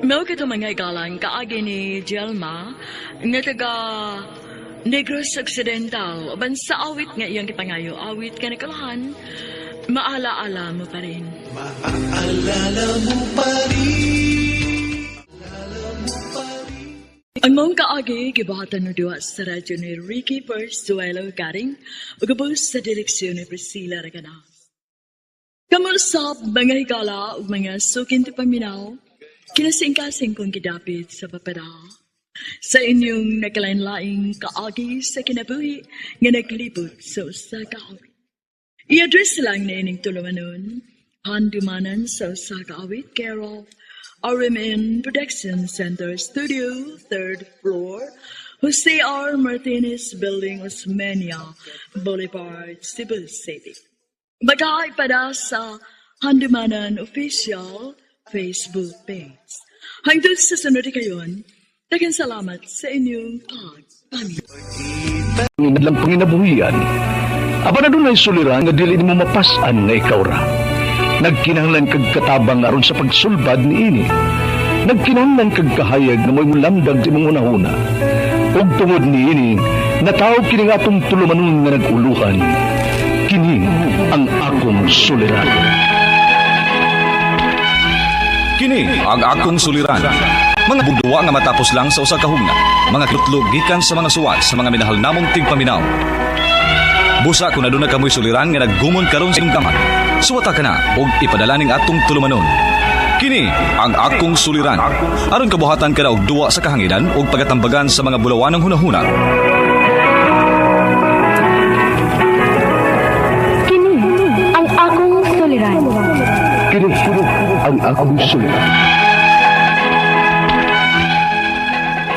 Mao kato mga igalang kaagi ni Jelma nga taga Negros Occidental uban sa awit nga iyang gipangayo, awit ka nakalahan, Maalaala Mo Pa Rin. Maaalala mo pa rin. Ang maong kaagi, gibuhatan no duwa sa radyo ni Ricky Persuelo Garing ug ubos sa direksyon ni Priscilla Raganas. Kamusap mga higala ug mga sukin ti paminaw, kinasingkasing kong gidapit sa papada. Sa inyong nagkalain-laing kaagi sa kinabuhi nga naglibot sa usa ka awit. I-address lang na ining tulumanon, Handumanan sa usa ka awit, care of RMN Production Center Studio, 3rd floor, Jose R. Martinez Building, Osmeña Boulevard, Cebu City. Magahay pada sa Handumanan Official Facebook page. Hangtod sa sunod kayon, daghang salamat sa inyong pagpaminaw. Lang panginabuhian. Apan adunay suliran nga dili nimo mapas-an nga ikaw ra. Nagkinahanglan kag katabang aron sa pagsulbad niini. Nagkinahanglan kag kahayag nga mo'y mulamdag sa imong hunahuna. Ug tungod niini, natawag kini nga atong tulumanon nga nag-uluhan. Kini ang Akong Suliran. Kini ang Akong Suliran. Mga bugduwa nga matapos lang sa usa ka hugna. Mga kilutlog gikan sa mga suwat sa mga minahal namong tigpaminaw. Busa kung aduna kamoy suliran nga naggumon karon sa inyong gaman. Suwata ka na og ipadala ning atong tulumanon. Kini ang akong suliran. Aron kabuhatan ka na og duwa sa kahanginan og pagatambagan sa mga bulawanang hunahuna. Kini ang akong suliran. Kini ang akong suliran.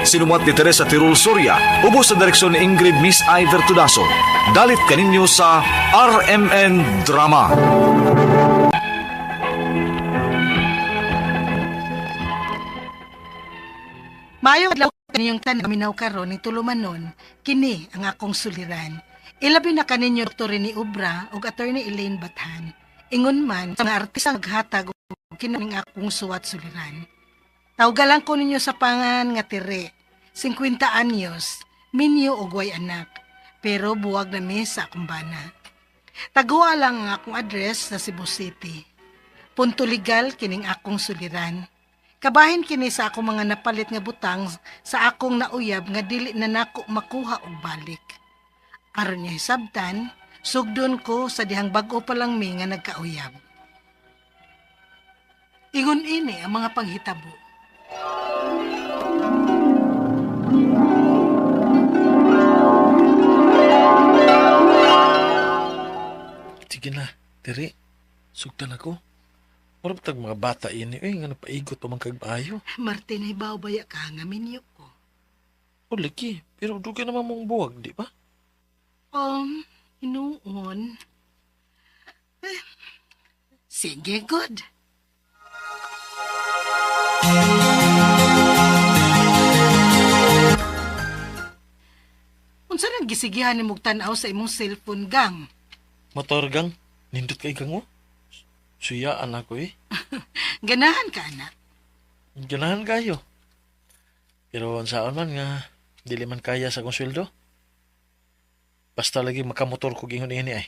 Sinumat ni Teresa Tirul Soria, ubos sa direksyon ni Ingrid Miss Iver Tudaso. Dalit kaninyo sa RMN Drama. Maayong adlaw kaninyong tanan minaw karon ni tulumanon, kini ang akong suliran. Ilabi na kaninyo Dr. Rene Obra ug Attorney Elaine Bathan. Ingon man sa mga artista naghatag og kini ang akong suwat suliran. Tawgalan ko ninyo sa pangan nga Tere, 50 anyos, minyo og way anak, pero buwag na mi sa akong bana. Taguha lang ang akong address sa Cebu City. Punto legal kining akong suliran. Kabahin kini sa akong mga napalit nga butang sa akong nauyab nga dili na nako makuha og balik. Aron niya hisabtan, sugdon ko sa dihang bag-o pa lang mi nga nagkauyab. Ingon ini ang mga panghitabo. Sige na, Tere. Sugtan ako. Mura tag mga bata ini, uy, nga napaigot pa man kag maayo. Martin, hibaw baya ka nga minyo ko. O, lagi. Pero dugay naman mong buwag, di ba? Hinuon. Eh, sige, good. Unsa nang gisigihan ni mong tan-aw sa imong cellphone, gang? Motor, gang. Nindot kay gang, oh. Suyaan ako, eh. Ganahan ka, anak. Ganahan kayo. Pero ang saan man nga, dili man kaya sa akong sweldo. Basta lagi makamotor ko gingon ini ay.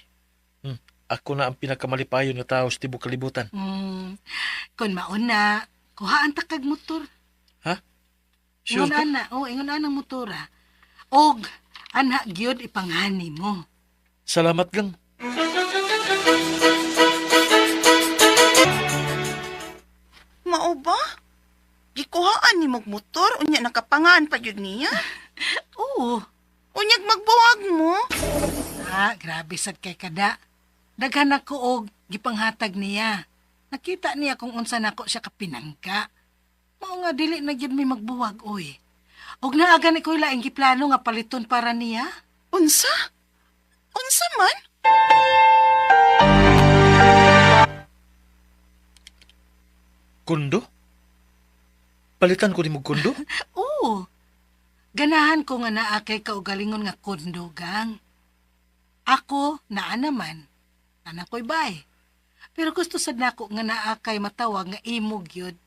Ako na ang pinakamalipayon nga tao sa tibok kalibutan. Kung mauna, kuhaan ta kag motor. Ha? Sure Ingon ka? ana, oh, ingon ana ang motor, ah. Og anha gyud ipanghani mo. Salamat, gang. Mao ba? Gikuhaan ni mog motor, unya nakapangaan pa yun niya? Oo. Unyag magbuwag mo? Ah, grabe sad kay kada. Daghan ako og gipanghatag niya. Nakita niya kung unsa nako siya kapinangka. Mao nga dili na gyud mi magbuwag oy. Og naa gani ko'y laing giplano nga paliton para niya. Unsa? Unsa man? Kundo? Palitan ko ni mo kundo? Oo. Ganahan ko nga naa kay kaugalingon nga kundo, gang. Ako, naa naman. Ana ko'y bay. Pero gusto sad nako nga naa kay matawag nga imo gyud.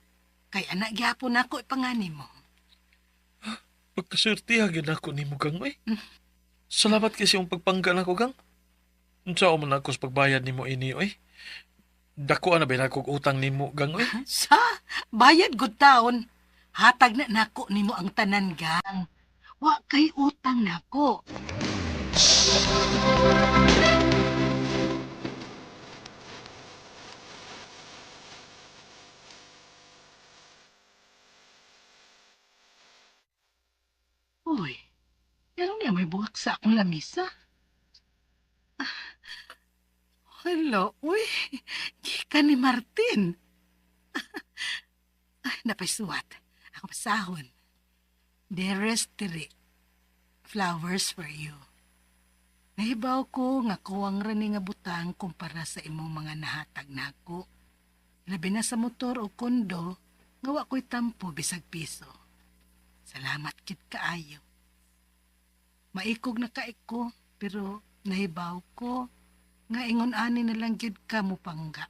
Kay ana gyapon nako ipangani mo. Pagkaswerte ha gyud nako nimo, gang, oy. Salamat kasi yung pagpangga nako, gang. Unsa man ako sa pagbayad nimo ini, oy? Dako na ba nako utang nimo, gang, oy? Sa bayad gud taon. Hatag na nako nimo ang tanan, gang. Wa kay utang nako. Uy, pero niya may buhak sa akong lamisa. Hello, uy, gikan ni Martin. Ay, napaisuwat. Ako pasahon. Dearest Tere, flowers for you. Nahibaw ko nga kuwang ra ni nga butang kumpara sa imong mga nahatag nako. Labi na sa motor o kondo, nga wa ko'y tampo bisag piso. Salamat kit kaayo. Maikog na kaiko, pero nahibaw ko nga ingon ani na lang gyud ka mo pangga.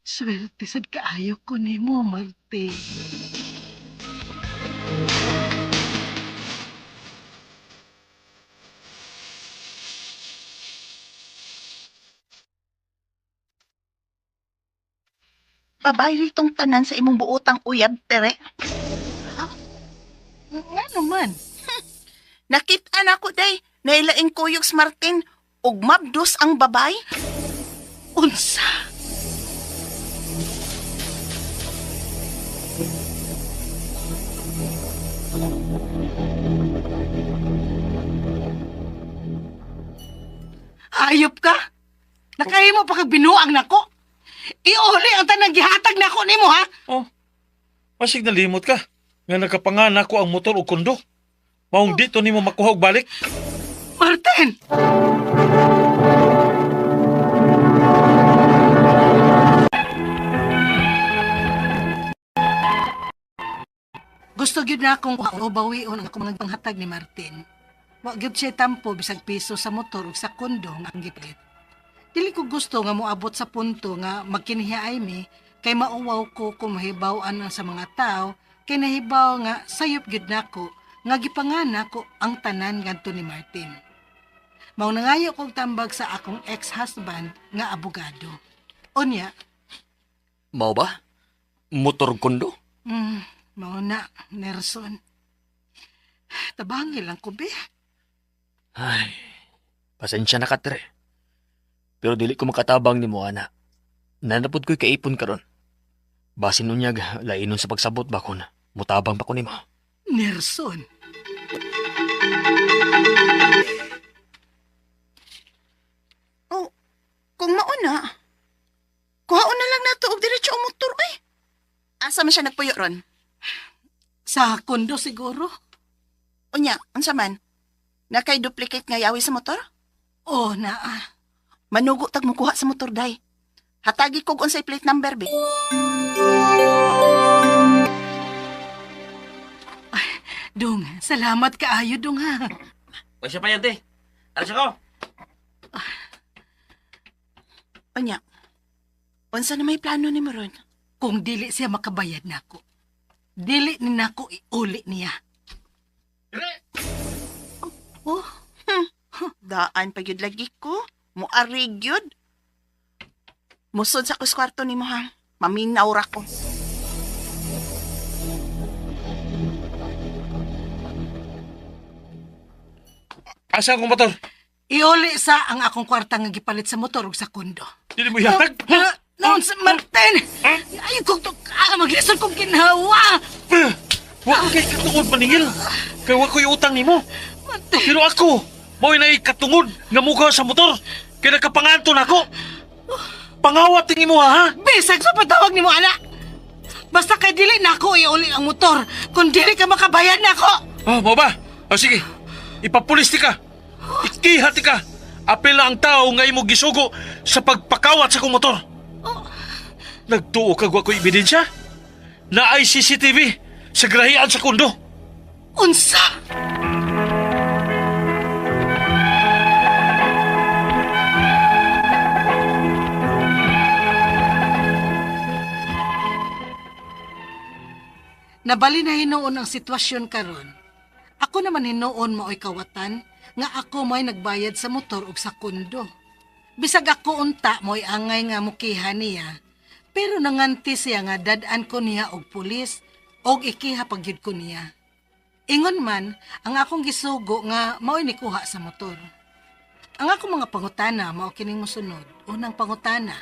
Swerte sad kaayo ko nimo, Marte. Babae itong tanan sa imong buotang uyab, Tere. Nga naman. Nakita na ko day, nailaing kuyog si Martin ug mabdos ang babay. Unsa? Ayop ka? Nakahimo pa kag binuang nako. Iuli ang tanang gihatag nako nimo ha. Oh. Masig nalimot ka. Nga nakapanganak ko ang motor o kondo. Maong dito nimo makuha og balik. Martin! Gusto gyud na akong o bawion ang akong mga panghatag ni Martin. Wa gyud siya tampo bisag piso sa motor ug sa kondo nga ang gipalit. Dili ko gusto nga moabot sa punto nga magkinhiyaay mi kay mauwaw ko kung mahibaw-an ang sa mga tao kay nahibaw nga sayop gyud nako nga gipangana ko ang tanan ngadto ni Martin. Mao nangayo kog tambag sa akong ex-husband nga abogado. Unya, Mao ba? Motor kondo? Mao na, Nelson. Tabangi lang ko, be. Ay, pasensya na ka, Tre. Pero dili ko makatabang ni mo, ana. Nanapod ko'y kaipon karon. Basin unyag, lainon sa pagsabot ba kon mutabang pa ko nimo. Nelson. Oh, kung mauna, kuhaon na lang nato og diretso ang motor eh. Asa man siya nagpuyo ron? Sa kondo siguro. Unya, unsa man? Nakay duplicate nga yawi sa motor? Oh, naa. Manugo tag mukuha sa motor day. Hatagi kog unsay plate number be. Dong, salamat kaayo dong ha. O siya pa yan, te. Alas ako. Unya. Unsa na may plano nimo ron? Kung dili siya makabayad nako. Dili ni nako iuli niya. Oh, Daan pa gyud lagi ko. Muarig gyud. Musod sa kus kwarto nimo ha. Maminaw ra ko. Asa akong motor? Iuli sa ang akong kwarta nga gipalit sa motor ug sa kondo. Dili mo ihatag? Noon sa Martin! Ay, kung to, maglisod kong ginhawa! Wa kay katungod maningil. Kay wa ko'y utang nimo. Pero ako, mao'y naay katungod nga mukaw sa motor. Kay nakapanganto nako. Pangawat tingin mo ha? Bisag sa patawag nimo ana. Basta kay dili nako iuli ang motor kung dili ka makabayad nako. Oh, mao ba? Oh, sige. Ipapulis ti ka. Ikiha ti ka. Apela ang tao nga imo gisugo sa pagpakawat sa akong motor. Nagtuo ka wa ko'y ebidensya? Naay CCTV sa grahian sa kondo. Unsa? Nabali na hinuon ang sitwasyon karon. Ako naman hinuon maoy kawatan nga ako may nagbayad sa motor ug sa kondo. Bisag ako unta mo'y angay nga mukiha niya, pero nanganti siya nga dad-an ko niya og pulis og ikiha pagyud ko niya. Ingon man, ang akong gisugo nga mao'y nikuha sa motor. Ang akong mga pangutana mao kining mosunod. Unang pangutana.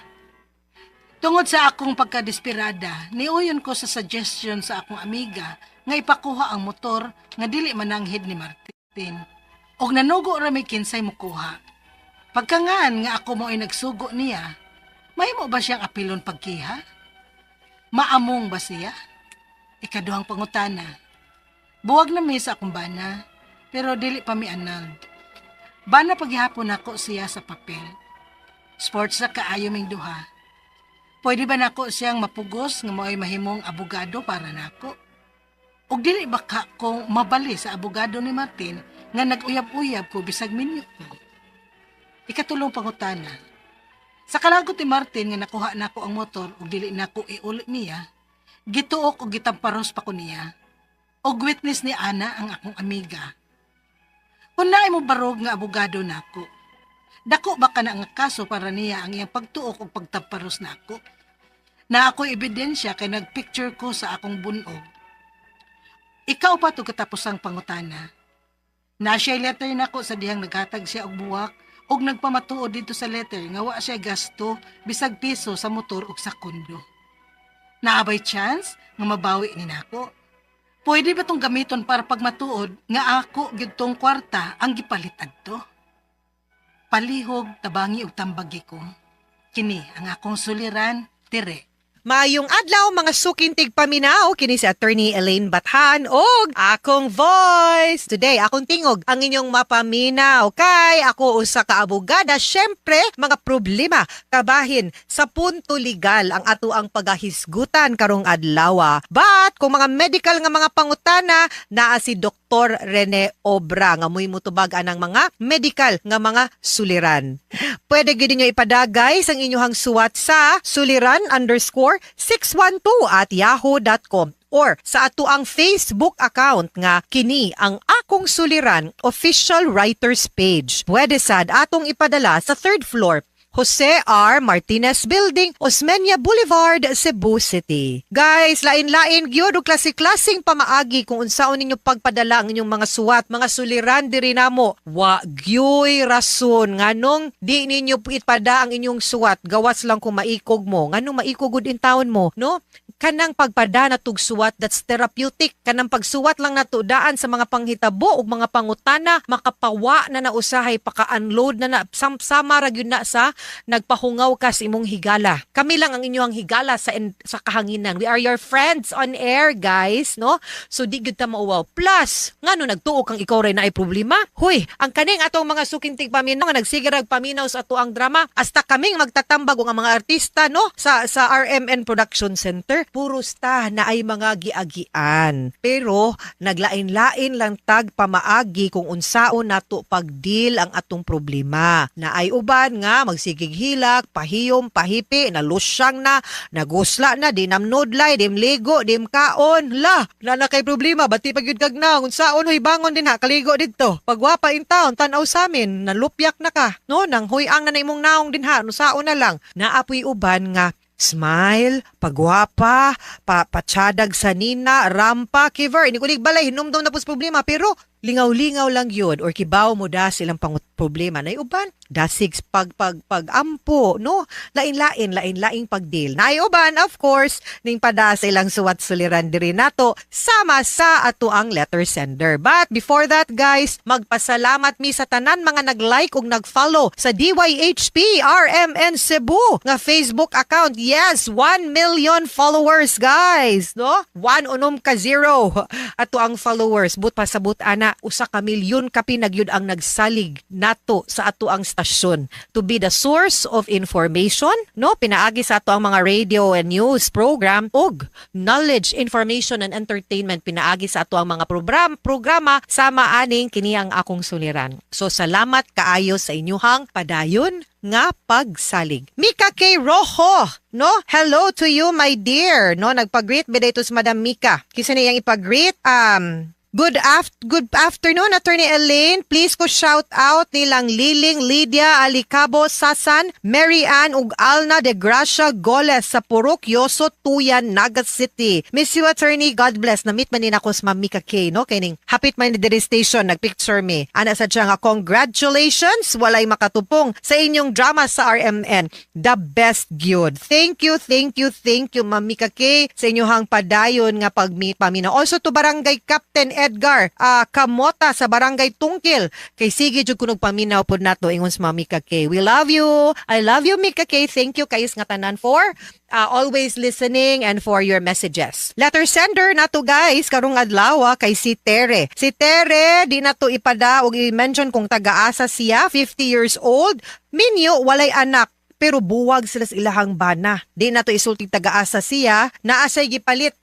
Tungod sa akong pagkadesperada, niuyon ko sa suggestion sa akong amiga nga ipakuha ang motor nga dili mananghid ni Martin. Og nanugo ra may kinsay mukuha. Pagkangaan nga ako mo'y nagsugo niya, mahimo ba siyang apilon pagkiha? Maamong ba siya? Ikaduhang pangutana. Buwag na mi sa akong bana, pero dili pa mi annulled. Bana paghihapon nako siya sa papel. Sports na kaayo ming duha. Pwede ba nako siyang mapugos nga mao'y mahimong abogado para nako? Og dili ba ka kung mabali sa abogado ni Martin nga nag-uyab-uyab ko bisag minyo ko? Ikatulong pangutana. Sa kalagot ni Martin nga nakuha nako ang motor ug dili nako iuli niya, gituok og gitamparos pa ko niya. Og witness ni Ana ang akong amiga. Kung naay mo barog nga abogado nako, dako ba ka na nga kaso para niya ang iyang pagtuok og pagtamparos nako? Na ako'y ebidensya kay nagpicture ko sa akong bunog. Ikaw pa to katapusang pangutana. Na siya letter nako sa dihang naghatag siya og buwak og nagpamatuod dito sa letter nga wa siya gasto bisag piso sa motor ug sa kondo. Naa bay chance nga mabawi ni nako? Pwede ba tong gamiton para pagmatuod nga ako gyud tong kwarta ang gipalit adto? Palihog tabangi og tambagi ko. Kini ang akong suliran, Tere. Maayong adlaw mga suking tigpaminaw, kini si Attorney Elaine Bathan og akong voice. Today, akong tingog ang inyong mapaminaw kay ako usa ka abogada. Syempre, mga problema kabahin sa punto legal ang ato ang pagahisgutan karong adlaw. But kung mga medical nga mga pangutana, naa si Dr. Rene Obra nga mo'y mutubag anang mga medical nga mga suliran. Pwede gyud ninyo ipadagay sang inyong suwat sa suliran_612@yahoo.com or sa ato ang Facebook account nga kini ang Akong Suliran Official Writers Page. Pwede sad atong ipadala sa third floor, Jose R. Martinez Building, Osmeña Boulevard, Cebu City. Guys, lain-lain gyud og klase-klaseng pamaagi kung unsaon ninyo pagpadala ang inyong mga suwat, mga suliran diri namo. Wa gyoy rason nganong di ninyo ipada ang inyong suwat, gawas lang kung maikog mo. Nganong maikog gud in taon mo, no? Kanang pagpada na suwat, that's therapeutic. Kanang pagsuwat lang nato daan sa mga panghitabo ug mga pangutana, makapawa na na usahay, paka-unload na na sama ra gyud na sa nagpahungaw ka sa imong higala. Kami lang ang inyong higala sa kahanginan. We are your friends on air, guys, no? So di gyud ta mauwaw. Plus, ngano nagtuo kang ikaw ray naay problema? Huy, ang kaning atong mga suking tigpaminaw nga nagsigirag paminaw sa ato ang drama, hasta kaming magtatambag og ang mga artista, no, sa RMN Production Center, puros ta na ay mga giagian. Pero naglain-lain lang tag pamaagi kung unsaon nato pagdeal ang atong problema. Na ay uban nga magsigig hilak, pahiyom, pahipi, nalusyang na, nagusla na, di namnudlay, di mligo, di mkaon, la, na na kay problema, bati pag yun kag na, unsaon huy bangon din ha, kaligo didto. Pagwapa in town, tanaw sa amin, nalupyak na ka, no, nang huyang na na imong naong din ha, unsaon na lang. Naapoy uban nga, smile, pagwapa, patsadag sa nina, rampa, kiver, ini kunig balay, hinumdum na po sa problema, pero lingaw-lingaw lang yun, or kibaw mo da silang pangut problema. Nay uban, dasig pag pag pag-ampo, no? Lain-lain, lain-laing pagdeal. Nay uban, of course, ning pada sa ilang suwat suliran diri nato sama sa ato ang letter sender. But before that, guys, magpasalamat mi sa tanan mga nag-like ug nag-follow sa DYHP RMN Cebu nga Facebook account. Yes, 1 million followers, guys, no? 1 unom ka 0 ato ang followers. But pasabot ana 1 ka milyon kapin nagyud ang nagsalig nato sa ato ang stasyon to be the source of information, no, pinaagi sa ato ang mga radio and news program ug knowledge, information and entertainment pinaagi sa ato ang mga programa sama aning kini ang Akong Suliran. So salamat kaayo sa inyuhang padayon nga pagsalig. Mika K. Rojo, no? Hello to you, my dear. No, nagpa-greet ba dito si Madam Mika? Kisa niyang ipag-greet, good afternoon, Attorney Elaine. Please ko shout out nilang Liling Lydia Alicabo Sasan, Mary Ann ug Alna de Gracia Goles sa Purok Yoso Tuyan, Naga City. Miss you, Attorney. God bless. Na-meet man ni nako sa Ma'am Mika K, no? Kining hapit man ni diri station, nagpicture me. Ana sa siya nga, congratulations, walay makatupong sa inyong drama sa RMN. The best gyud. Thank you, thank you, thank you, Ma'am Mika K, sa inyong padayon nga pagmi paminaw. Also to Barangay Captain Edgar Kamota sa Barangay Tungkil. Kay sige jud kunog paminaw pod nato ingon sa Ma'am Mika K. We love you. I love you, Mika K. Thank you kayos nga tanan for always listening and for your messages. Letter sender nato, guys, karong adlaw kay si Tere. Si Tere di nato ipada og i-mention kung taga-asa siya, 50 years old, minyo, walay anak pero buwag sila sa ilahang bana. Di na to isulti taga-asa siya, naa say gipalit.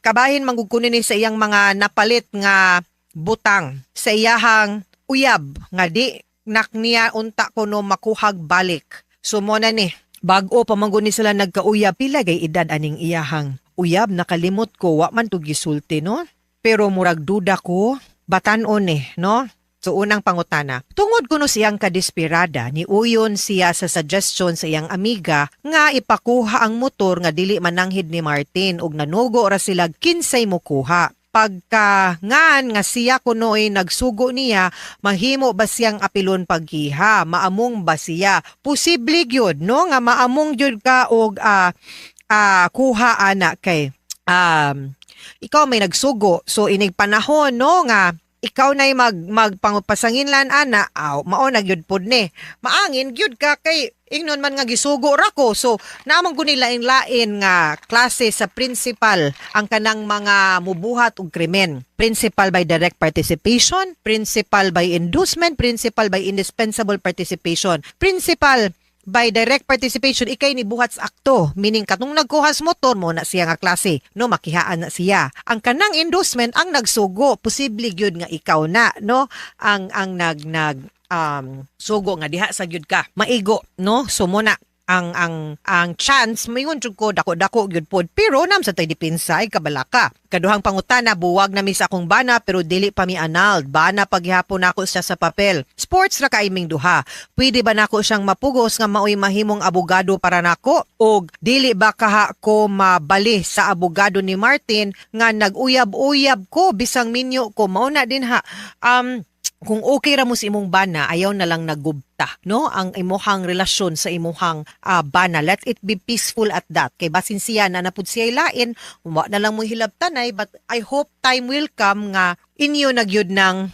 Kabahin manggug ni sa iyang mga napalit nga butang sa iyahang uyab nga di nak niya unta kuno makuhag balik. So mo na ni, bag-o pa man gud ni sila nagkauyab. Pila gay edad aning iyahang uyab? Nakalimot ko, wa man to gisulti, no? Pero murag duda ko batan-on eh, no? So unang pangutana, tungod kuno siyang kadesperada, ni uyon siya sa suggestion sa iyang amiga nga ipakuha ang motor nga dili mananghid ni Martin ug nanugo ra sila kinsay mokuha. Pagka ngan nga siya kunoy nagsugo niya, mahimo ba siyang apilon paggiha? Maamong ba siya? Posible gyud, no, nga maamong gyud ka og kuha ana kay ikaw may nagsugo. So inig panahon, no, nga ikaw na'y magpasanginlan ana, aw, mao na gyud pod ni. Maangin gyud ka kay ingnon man nga gisugo ra ko. So naamong guni lain-lain nga klase sa principal ang kanang mga mubuhat og krimen. Principal by direct participation, principal by inducement, principal by indispensable participation. Principal by direct participation, ikay ni buhat sa akto, meaning katong nagkuha sa motor mo na siya nga klase, no, makihaan na siya. Ang kanang inducement, ang nagsugo, posible gyud nga ikaw na, no, ang nag nag sugo nga diha sa gyud ka maigo, no. So mo na ang chance, moingon jud ko, dako-dako gyud pod, pero nam sa tay depensa ay kabalaka. Kaduhang pangutana, buwag na mi sa akong bana pero dili pa mi annulled. Bana paghihapon nako siya sa papel. Sports ra kay ming duha. Pwede ba nako siyang mapugos nga maoy mahimong abogado para nako? Og dili ba kaha ko mabali sa abogado ni Martin nga nag-uyab-uyab ko bisang minyo ko? Mao na din ha. Kung okay ra mo sa imong bana, ayaw na lang nagubta, no? Ang imuhang relasyon sa imuhang bana, let it be peaceful at that. Kay basin siya na napud siya lain, wa na lang mo hilabtanay, but I hope time will come nga inyo na gyud ng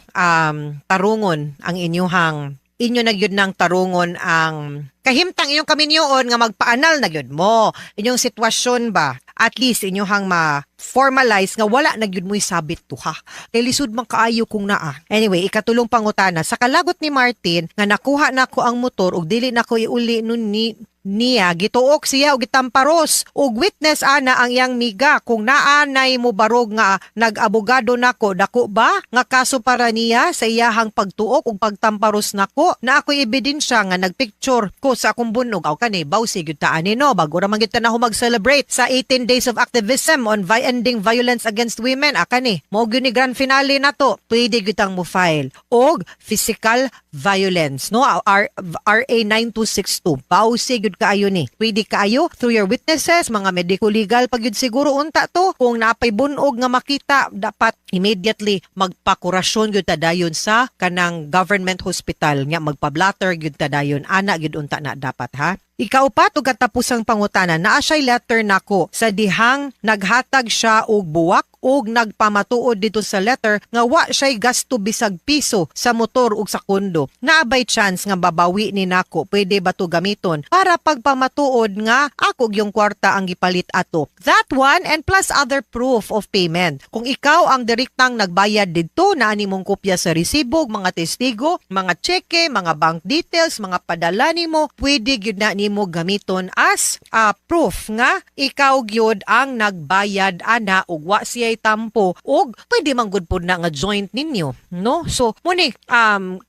tarungon ang inyuhang inyo na gyud ng tarungon ang kahimtang inyong kaminyoon nga magpa-annul na gyud mo. Inyong sitwasyon ba? At least inyong ma-formalize nga wala na gyud mo'y sabit tuha. Kay lisod man kaayo kung naa. Anyway, ikatulong pangutana, sa kalagot ni Martin nga nakuha nako ang motor ug dili nako iuli nun ni niya, gituok siya og gitamparos ug witness ana ang iyang miga. Kung naa nay mo barog nga nag-abogado nako, dako ba nga kaso para niya sa iyahang pagtuok ug pagtamparos nako, na ako'y ebidensya nga nagpicture ko sa akong bunog? Aw, kani bawsi gyud ta ani, no, bago ra man gyud ta na mag-celebrate sa 18 days of activism on ending violence against women. Ah, kani mao gyud ni grand finale nato. Pwede gyud tang mo file og physical violence, no, RA 9262. Bawsi gyud kaayo ni, pwede kaayo through your witnesses, mga medico legal pag gyud siguro unta to. Kung naapay bunog nga makita, dapat immediately magpakurasyon gyud ta dayon sa kanang government hospital nga magpa-blatter gyud ta dayon ana gyud unta na dapat ha. Ikaupat ug katapusang pangutana, naa siya'y letter nako sa dihang naghatag siya og buwak ug nagpamatuod dito sa letter nga wa siya'y gasto bisag piso sa motor ug sa kondo. Naa bay chance nga babawi ni nako? Pwede ba to gamiton para pagpamatuod nga ako yung kwarta ang gipalit ato? That one and plus other proof of payment. Kung ikaw ang direktang nagbayad didto, naa nimong kopya sa resibo, mga testigo, mga tseke, mga bank details, mga padala nimo, pwede gyud na nimo gamiton as proof nga ikaw gyud ang nagbayad ana ug wa siya'y tampo, ug pwede man gud pud na nga joint ninyo, no. So muni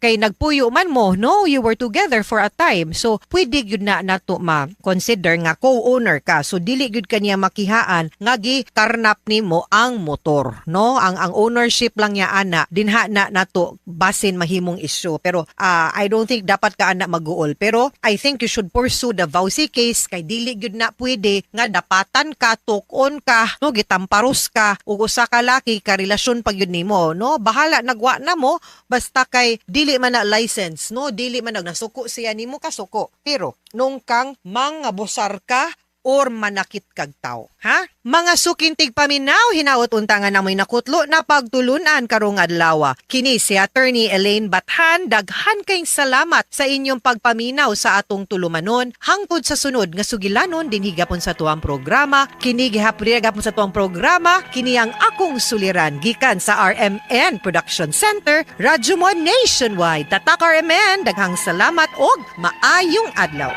kay nagpuyo man mo, no, you were together for a time, so pwede gyud na nato ma-consider nga co-owner ka. So dili gyud kaniya makihaan nga gikarnap nimo ang motor, no. Ang ownership lang niya ana dinha na nato basin mahimong issue, pero I don't think dapat ka ana maguol, pero I think you should pursue the VAWC case kay dili gyud na pwede nga dapatan ka, tukon ka, no, gitamparos ka ug usa ka laki ka relasyon pa gyud nimo, no. Bahala nagwa na mo, basta kay dili man na license, no, dili man nasuko siya nimo kasuko, pero nung kang mangabusar ka or manakit kag tao. Ha? Mga suking tigpaminaw, hinaot unta nga namoy nakutlo na pagtulunan karong adlaw. Kini si Attorney Elaine Bathan, daghan kayong salamat sa inyong pagpaminaw sa atong tulumanon. Hangtod sa sunod nga sugilanon dinhi gapon sa tuang programa. Kini gihapon gapon sa tuang programa, kini ang akong suliran gikan sa RMN Production Center, Radyo Mo Nationwide. Tatak RMN, daghang salamat og maayong adlaw.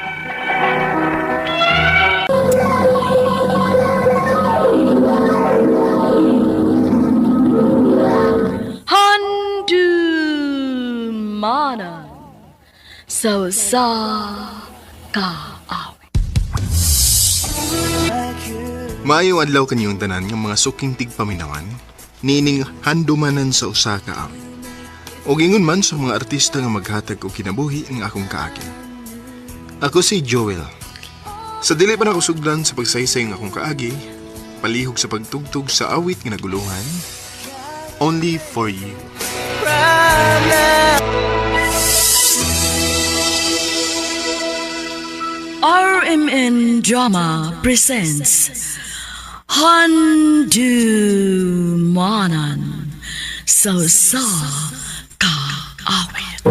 Handumanan sa usa ka awit. Maayong adlaw kaniyong tanan nga mga suking tigpaminawan, niining handumanan sa usa ka awit. Og ingon man sa mga artista nga maghatag og kinabuhi ang akong kaagi. Ako si Joel. Sa dili pa nako sugdan sa pagsaysay ng akong kaagi, palihog sa pagtugtog sa awit nga naguluhan, Only for you. RMN Drama presents Handumanan sa Usa Ka Awit.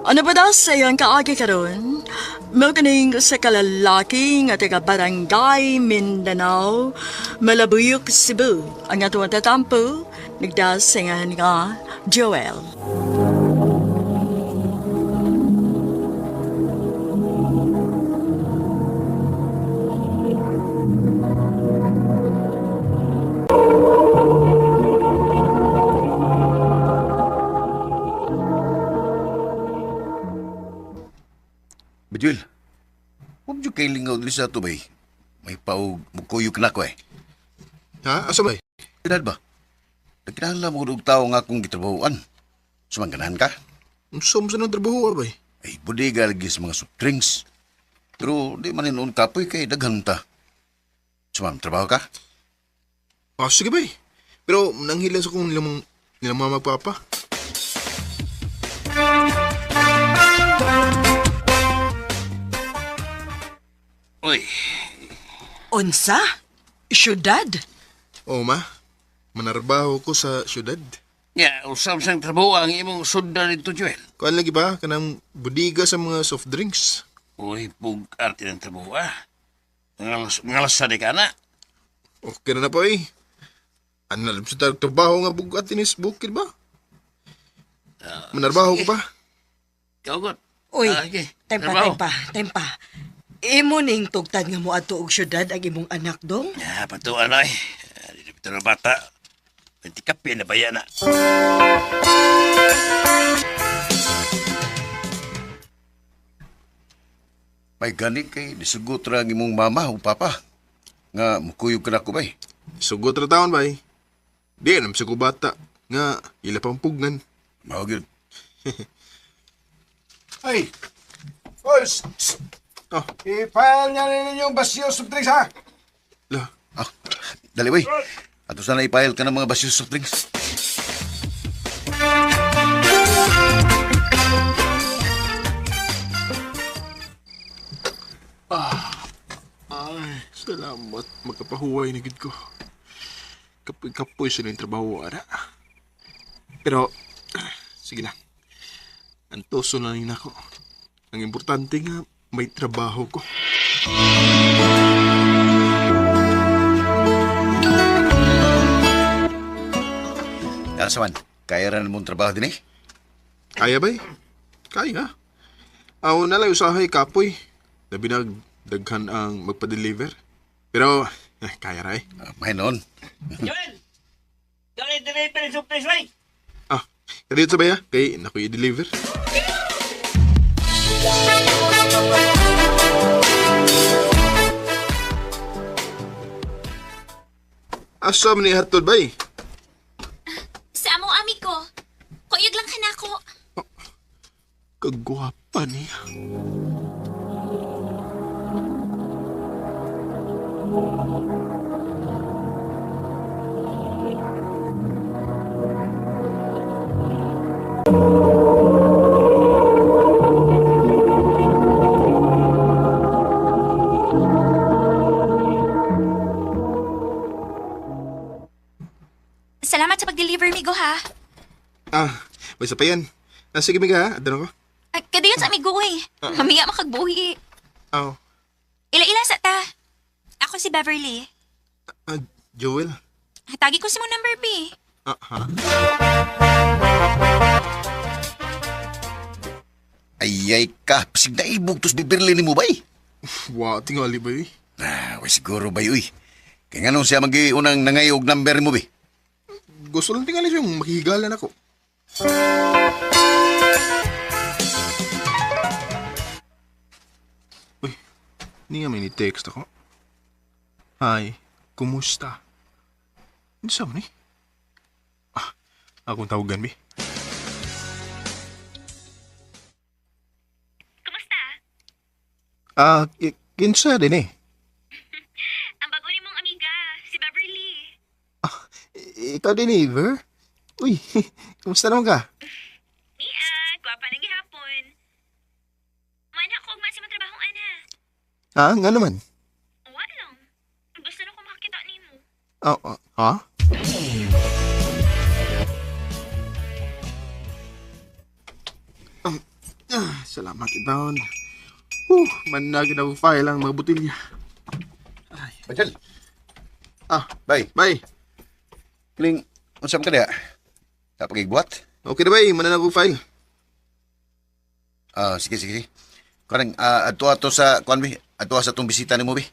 Ano ba daw sa iyang kaagi karon? Mao kining usa ka lalaki nga taga Barangay Mindanao, Malabuyok, Cebu. Ang atong tatampo, nagdasingan nga Joel. Bajuel, huwag dyan kay lingaw dili sa ato bay. May paog, mukuyog na ko eh. Ha? Asa bay? Edad ba? Nagkinahanglan mo og tao nga akong gitrabahoan. Sumangganahan ka? Unsa mo sa nang trabaho bay? Ay, bodega lagi sa mga soft drinks. Pero di man noon kapoy kay daghan ta. Sumam, trabaho ka? Ah, sige bay. Pero nanghila sa kong nilang, nilang mga magpapa. Uy, Unsa? Syudad? Oo ma, manarbaho ko sa syudad. Ya, usam sang trabaho ang imong sundan nito, Joel. Kuan lagi ba kanang bodega sa mga soft drinks? Uy, pug arte ng trabaho ah. Ngalas sa di ka na. Okay na na po eh. Ano na sa trabaho nga bugat inis bukid ba? Manarbaho ko pa. Kaugot. Uy, Ah, sige. tempa, Trabaho. tempa, tempa. Imo ning tugtad nga moadto og syudad ang imong anak dong? Ya, patuan ay. Dito na bata. Pwede kape na ba yan na? May gani kay disugot ra ang imong mama o papa. Nga mukuyog ka na ko bay. Sugot ra taon bay. Di nam sa ko bata nga ila pang pugnan. Mao gyud. Ay! Oy! Shh, shh. Oh. I-file niya ninyo yung basyo soft drinks, ha? La. Ah, dali bay. Ato sana i-file ka ng mga basyo soft drinks. Ay, salamat. Magkapahuway na gid ko. Kapoy-kapoy sa yung trabaho, ara. Pero, sige na. Antoso na rin ako. Ang importante nga, may trabaho ko. Asa man, kaya ra mong trabaho din eh. Kaya ba eh? Kaya. Aw, nalay usahay kapoy. Labi na daghan ang magpa-deliver. Pero, kaya ra eh. May noon. Joel! Joel, deliver yung soft drinks, bay! Ah, kadiyot sa baya, kay naku i-deliver. Asa man ni hatod bay? Sa amo ami ko. Kuyog lang kanako. Kagwapa niya. Salamat sa pag-deliver, migo ha. Ah, may isa pa yan. Ah, sige, miga ha. Adano ko. Ay, kadayon sa amigo eh. Mamiya makagbuhi. Aw, Ila-ila sa ta. Ako si Beverly. ah, Joel. Hatagi ko si mo number B. Ah, ha? Ay, ay ka. Pasig na ibog tos bibirli ni mo bay. Wa, tingali ba eh? Ah, way siguro bay, uy. Kaya nga nung siya magi-unang nangayog number mo bay. Gusto lang tingali siyang makihigalan ako. Uy, hindi nga may ni-text ako. Hi, kumusta? Hindi sa man eh. Ah, akong tawagan, bi. Kumusta? Ah, kinsa din eh. Ikaw din eh, Ver? Uy, kumusta naman ka? Nia, gwapa lang gihapon. Mana ko ugma sa imong trabaho ana. Ha? Nga naman? Wa lang. Gusto na ko makakita nimo. Ah, ha? Salamat, Ibon. Managin ako file ang mga botilya. Bajal. Ah, bay. Bay. Kiling, unsa man ka diha? Tapagigbuhat? Okay na bay, mananag ko file. Ah, sige, sige. Kanang adto ato sa kuan bi, adto sa tong bisita nimo bi.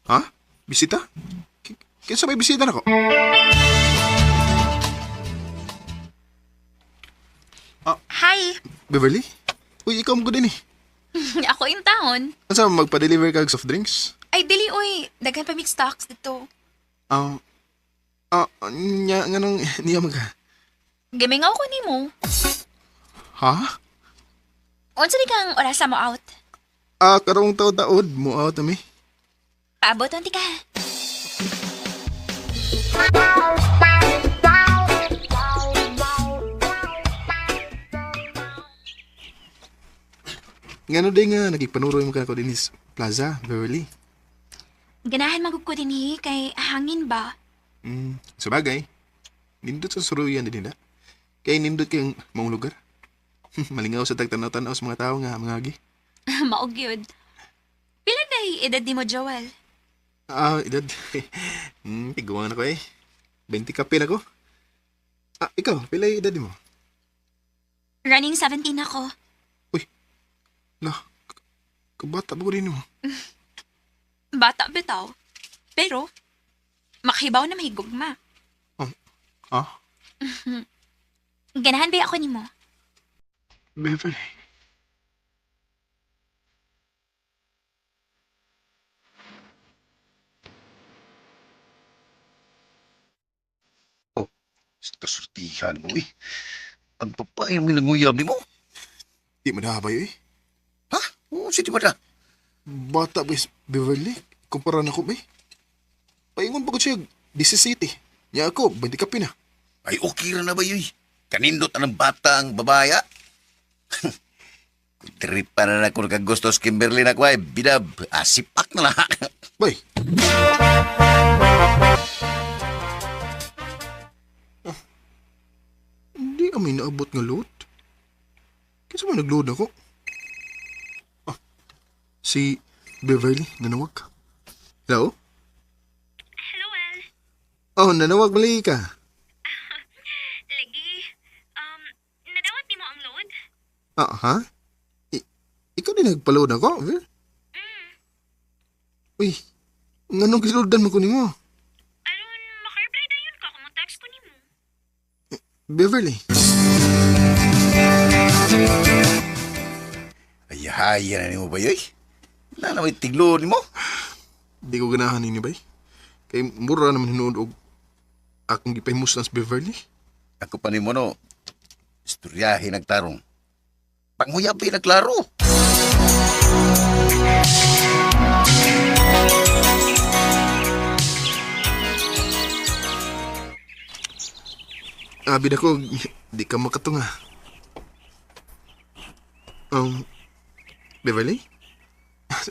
Ha? Bisita? Kinsa may bisita nako? Hi! Beverly? Uy, ikaw mo din eh. Ako yung taon. Unsa magpa-deliver kag soft drinks? Ay, dili oy. Daghan pa mig stocks dito. Nya nganong niya mag Gimingaw ko nimo. Ha? Unsa di kang orasa mo out? Ah, karong taod-taod mo out ami. Paabot unti ka. Ngano day nga nagigpanuroy mo ka ko dinhi sa Plaza, Beverly. Ganahan magug ko dinhi kay hangin ba? Sabagay. Nindot sa suruyan din nila. Kay nindot kayong maong lugar. Malingaw sa tagtanaw-tanaw sa mga tao nga mangagi. Maog yun. Pila day edad ni mo, Joel? Ah, edad. Tiguan ako eh. 20 kapin ako. Ah, ikaw, pila yung edad mo? Running 17 ako. Lah, kabata ba ko rin mo? Bata bitaw. Pero, makahibaw na mahigugma. Ah? Ganahan ba ako nimo? Beverly. Oh, kasurtihan mo eh. Ang babae ang minanguyab ni mo. Di mo na ba eh? Ha? Oo, si di ba na? Bata ba Beverly? Kumpara na ko ba eh? Paingon pa ko siya, 17. Nya ako, 20 kapin na. Ay, okay ra na ba yun? Kanindot ang bata ang babaya. Kung tripa na na kung nagkagusto sa Kimberly na ko ay, bidab, asipak na lang. Bay! Hindi kami naabot nga load. Kasi mo nag-load ako. Ah, si Beverly, nanawag. Hello? Hello, El. Oh, nanawag mali ka. Lagi. Nadawat nimo ang load? Ah, ha? Ikaw din nagpa-load ako, Ver? Uy, nganong kisuldan mo ko nimo? Aron, maka-reply dayon ka kung text ko nimo. Beverly. Ay, haya na nimo ba yoy? Na may tiglo nimo? Di ko ganahan ninyo, bay. Kay mura naman hinuod og akong gipahimuslan sa Beverly. Ako pa nimo no, istoryahe nagtarong. Panghuyabi nagklaro. Abi na ko, di ka makatunga. Beverly?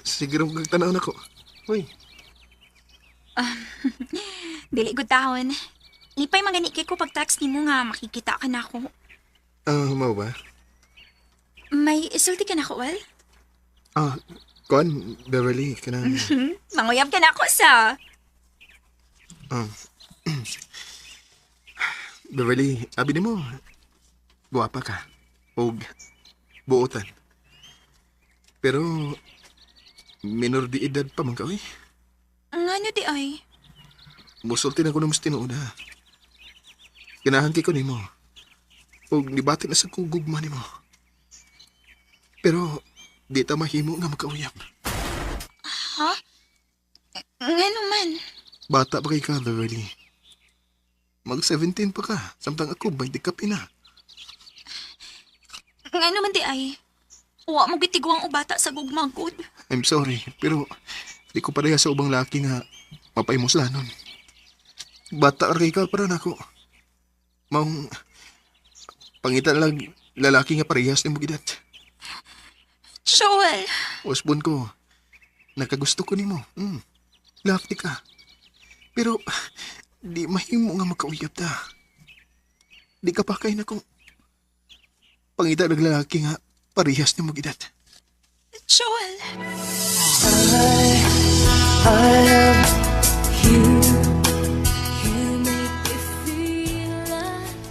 Sige rin kong tanaw na ko. Uy. Dili gud taon. Lipay magani kay ko pag text nimo nga makikita ka na ako. Ah, mao ba? May isulti ka na ko, Well? Ah, kuan, Beverly, kanang... Manguyab ka na ako sa... Beverly, abi nimo, guwapa ka. Og buotan. Pero, minor di edad pa man ka, oy. Ngano di ay? Musulti na ko ng mas tinuod, ha. Ganahan kay ko nimo. Og nibati na sa kong gugma nimo. Pero, di ta mahimo nga magkauyab. Ha? Ngano man? Bata pa kay ka, Beverly. Mag-17 pa ka. Samtang ako, 20 ka pina. Ngano man di ay? Wa mo gitiguang o bata sa gugma gud. I'm sorry, pero di ko pareha sa ubang laki nga mapaimuslanon. Bata ra kay ka para nako. Maong pangita na lang lalaki nga parehas nimo edad. Joel! Usbon ko. Nakagusto ko nimo. Love ti ka. Pero di mahimo nga magkauyab ta. Di ka pa kay na kung pangita ng lalaki nga parehas nimo edad. Joel! I love you.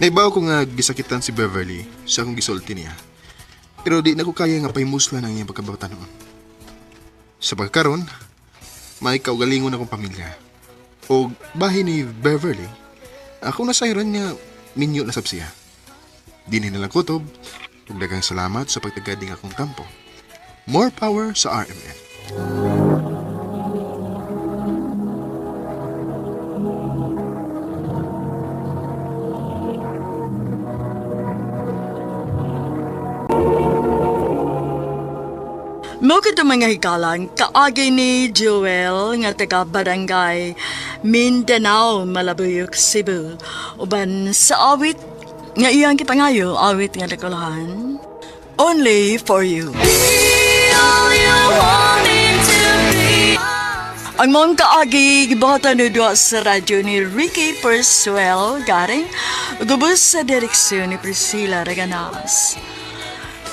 Naibaw ko nga gisakitan si Beverly sa akong gisulti niya. Pero di na ko kaya nga pahimuslan ang iyang pagkabata noon. Sa pagkaron, may kaugalingon akong pamilya. O bahin ni Beverly, ako nasayran niya minyo na sab siya. Di ni nalang kutob, ug daghang salamat sa pagtagad ning akong kampo. More power sa RMN. Mao kadto mga hikalang kaagi ni Joel nga taga Barangay Mindanao, Malabuyok, Cebu. Uban sa awit nga iyang gipangayo, awit nga dakulahan, Only for You. Ang mong kaagi gibuhatan ni duha sa radyo ni Ricky Persuel garing gubos sa direksyon ni Priscilla Reganas.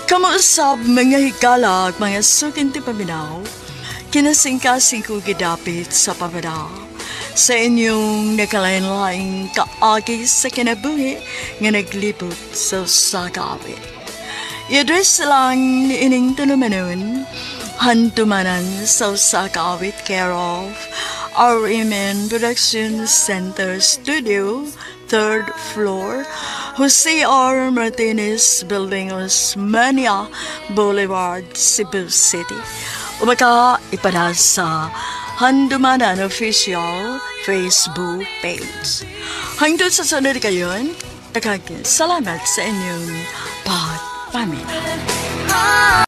Kamuusap mga higala at mga sukin ti paminaw, kinasingkasing ko gidapit sa pamanaw. Sa inyong nakalain-laing kaagi sa kinabuhi nga naglibot sa sagawit. I-address lang ni ining tulumanon, handumanan sa Usakawit, care of RMN Production Center Studio, 3rd floor, Jose R. Martinez Building, Osmania Boulevard, Cebu City. Umaka ipada sa Handumanan Official Facebook page. Hangtod sa sunod kayon, daghang salamat sa inyong pagpaminaw.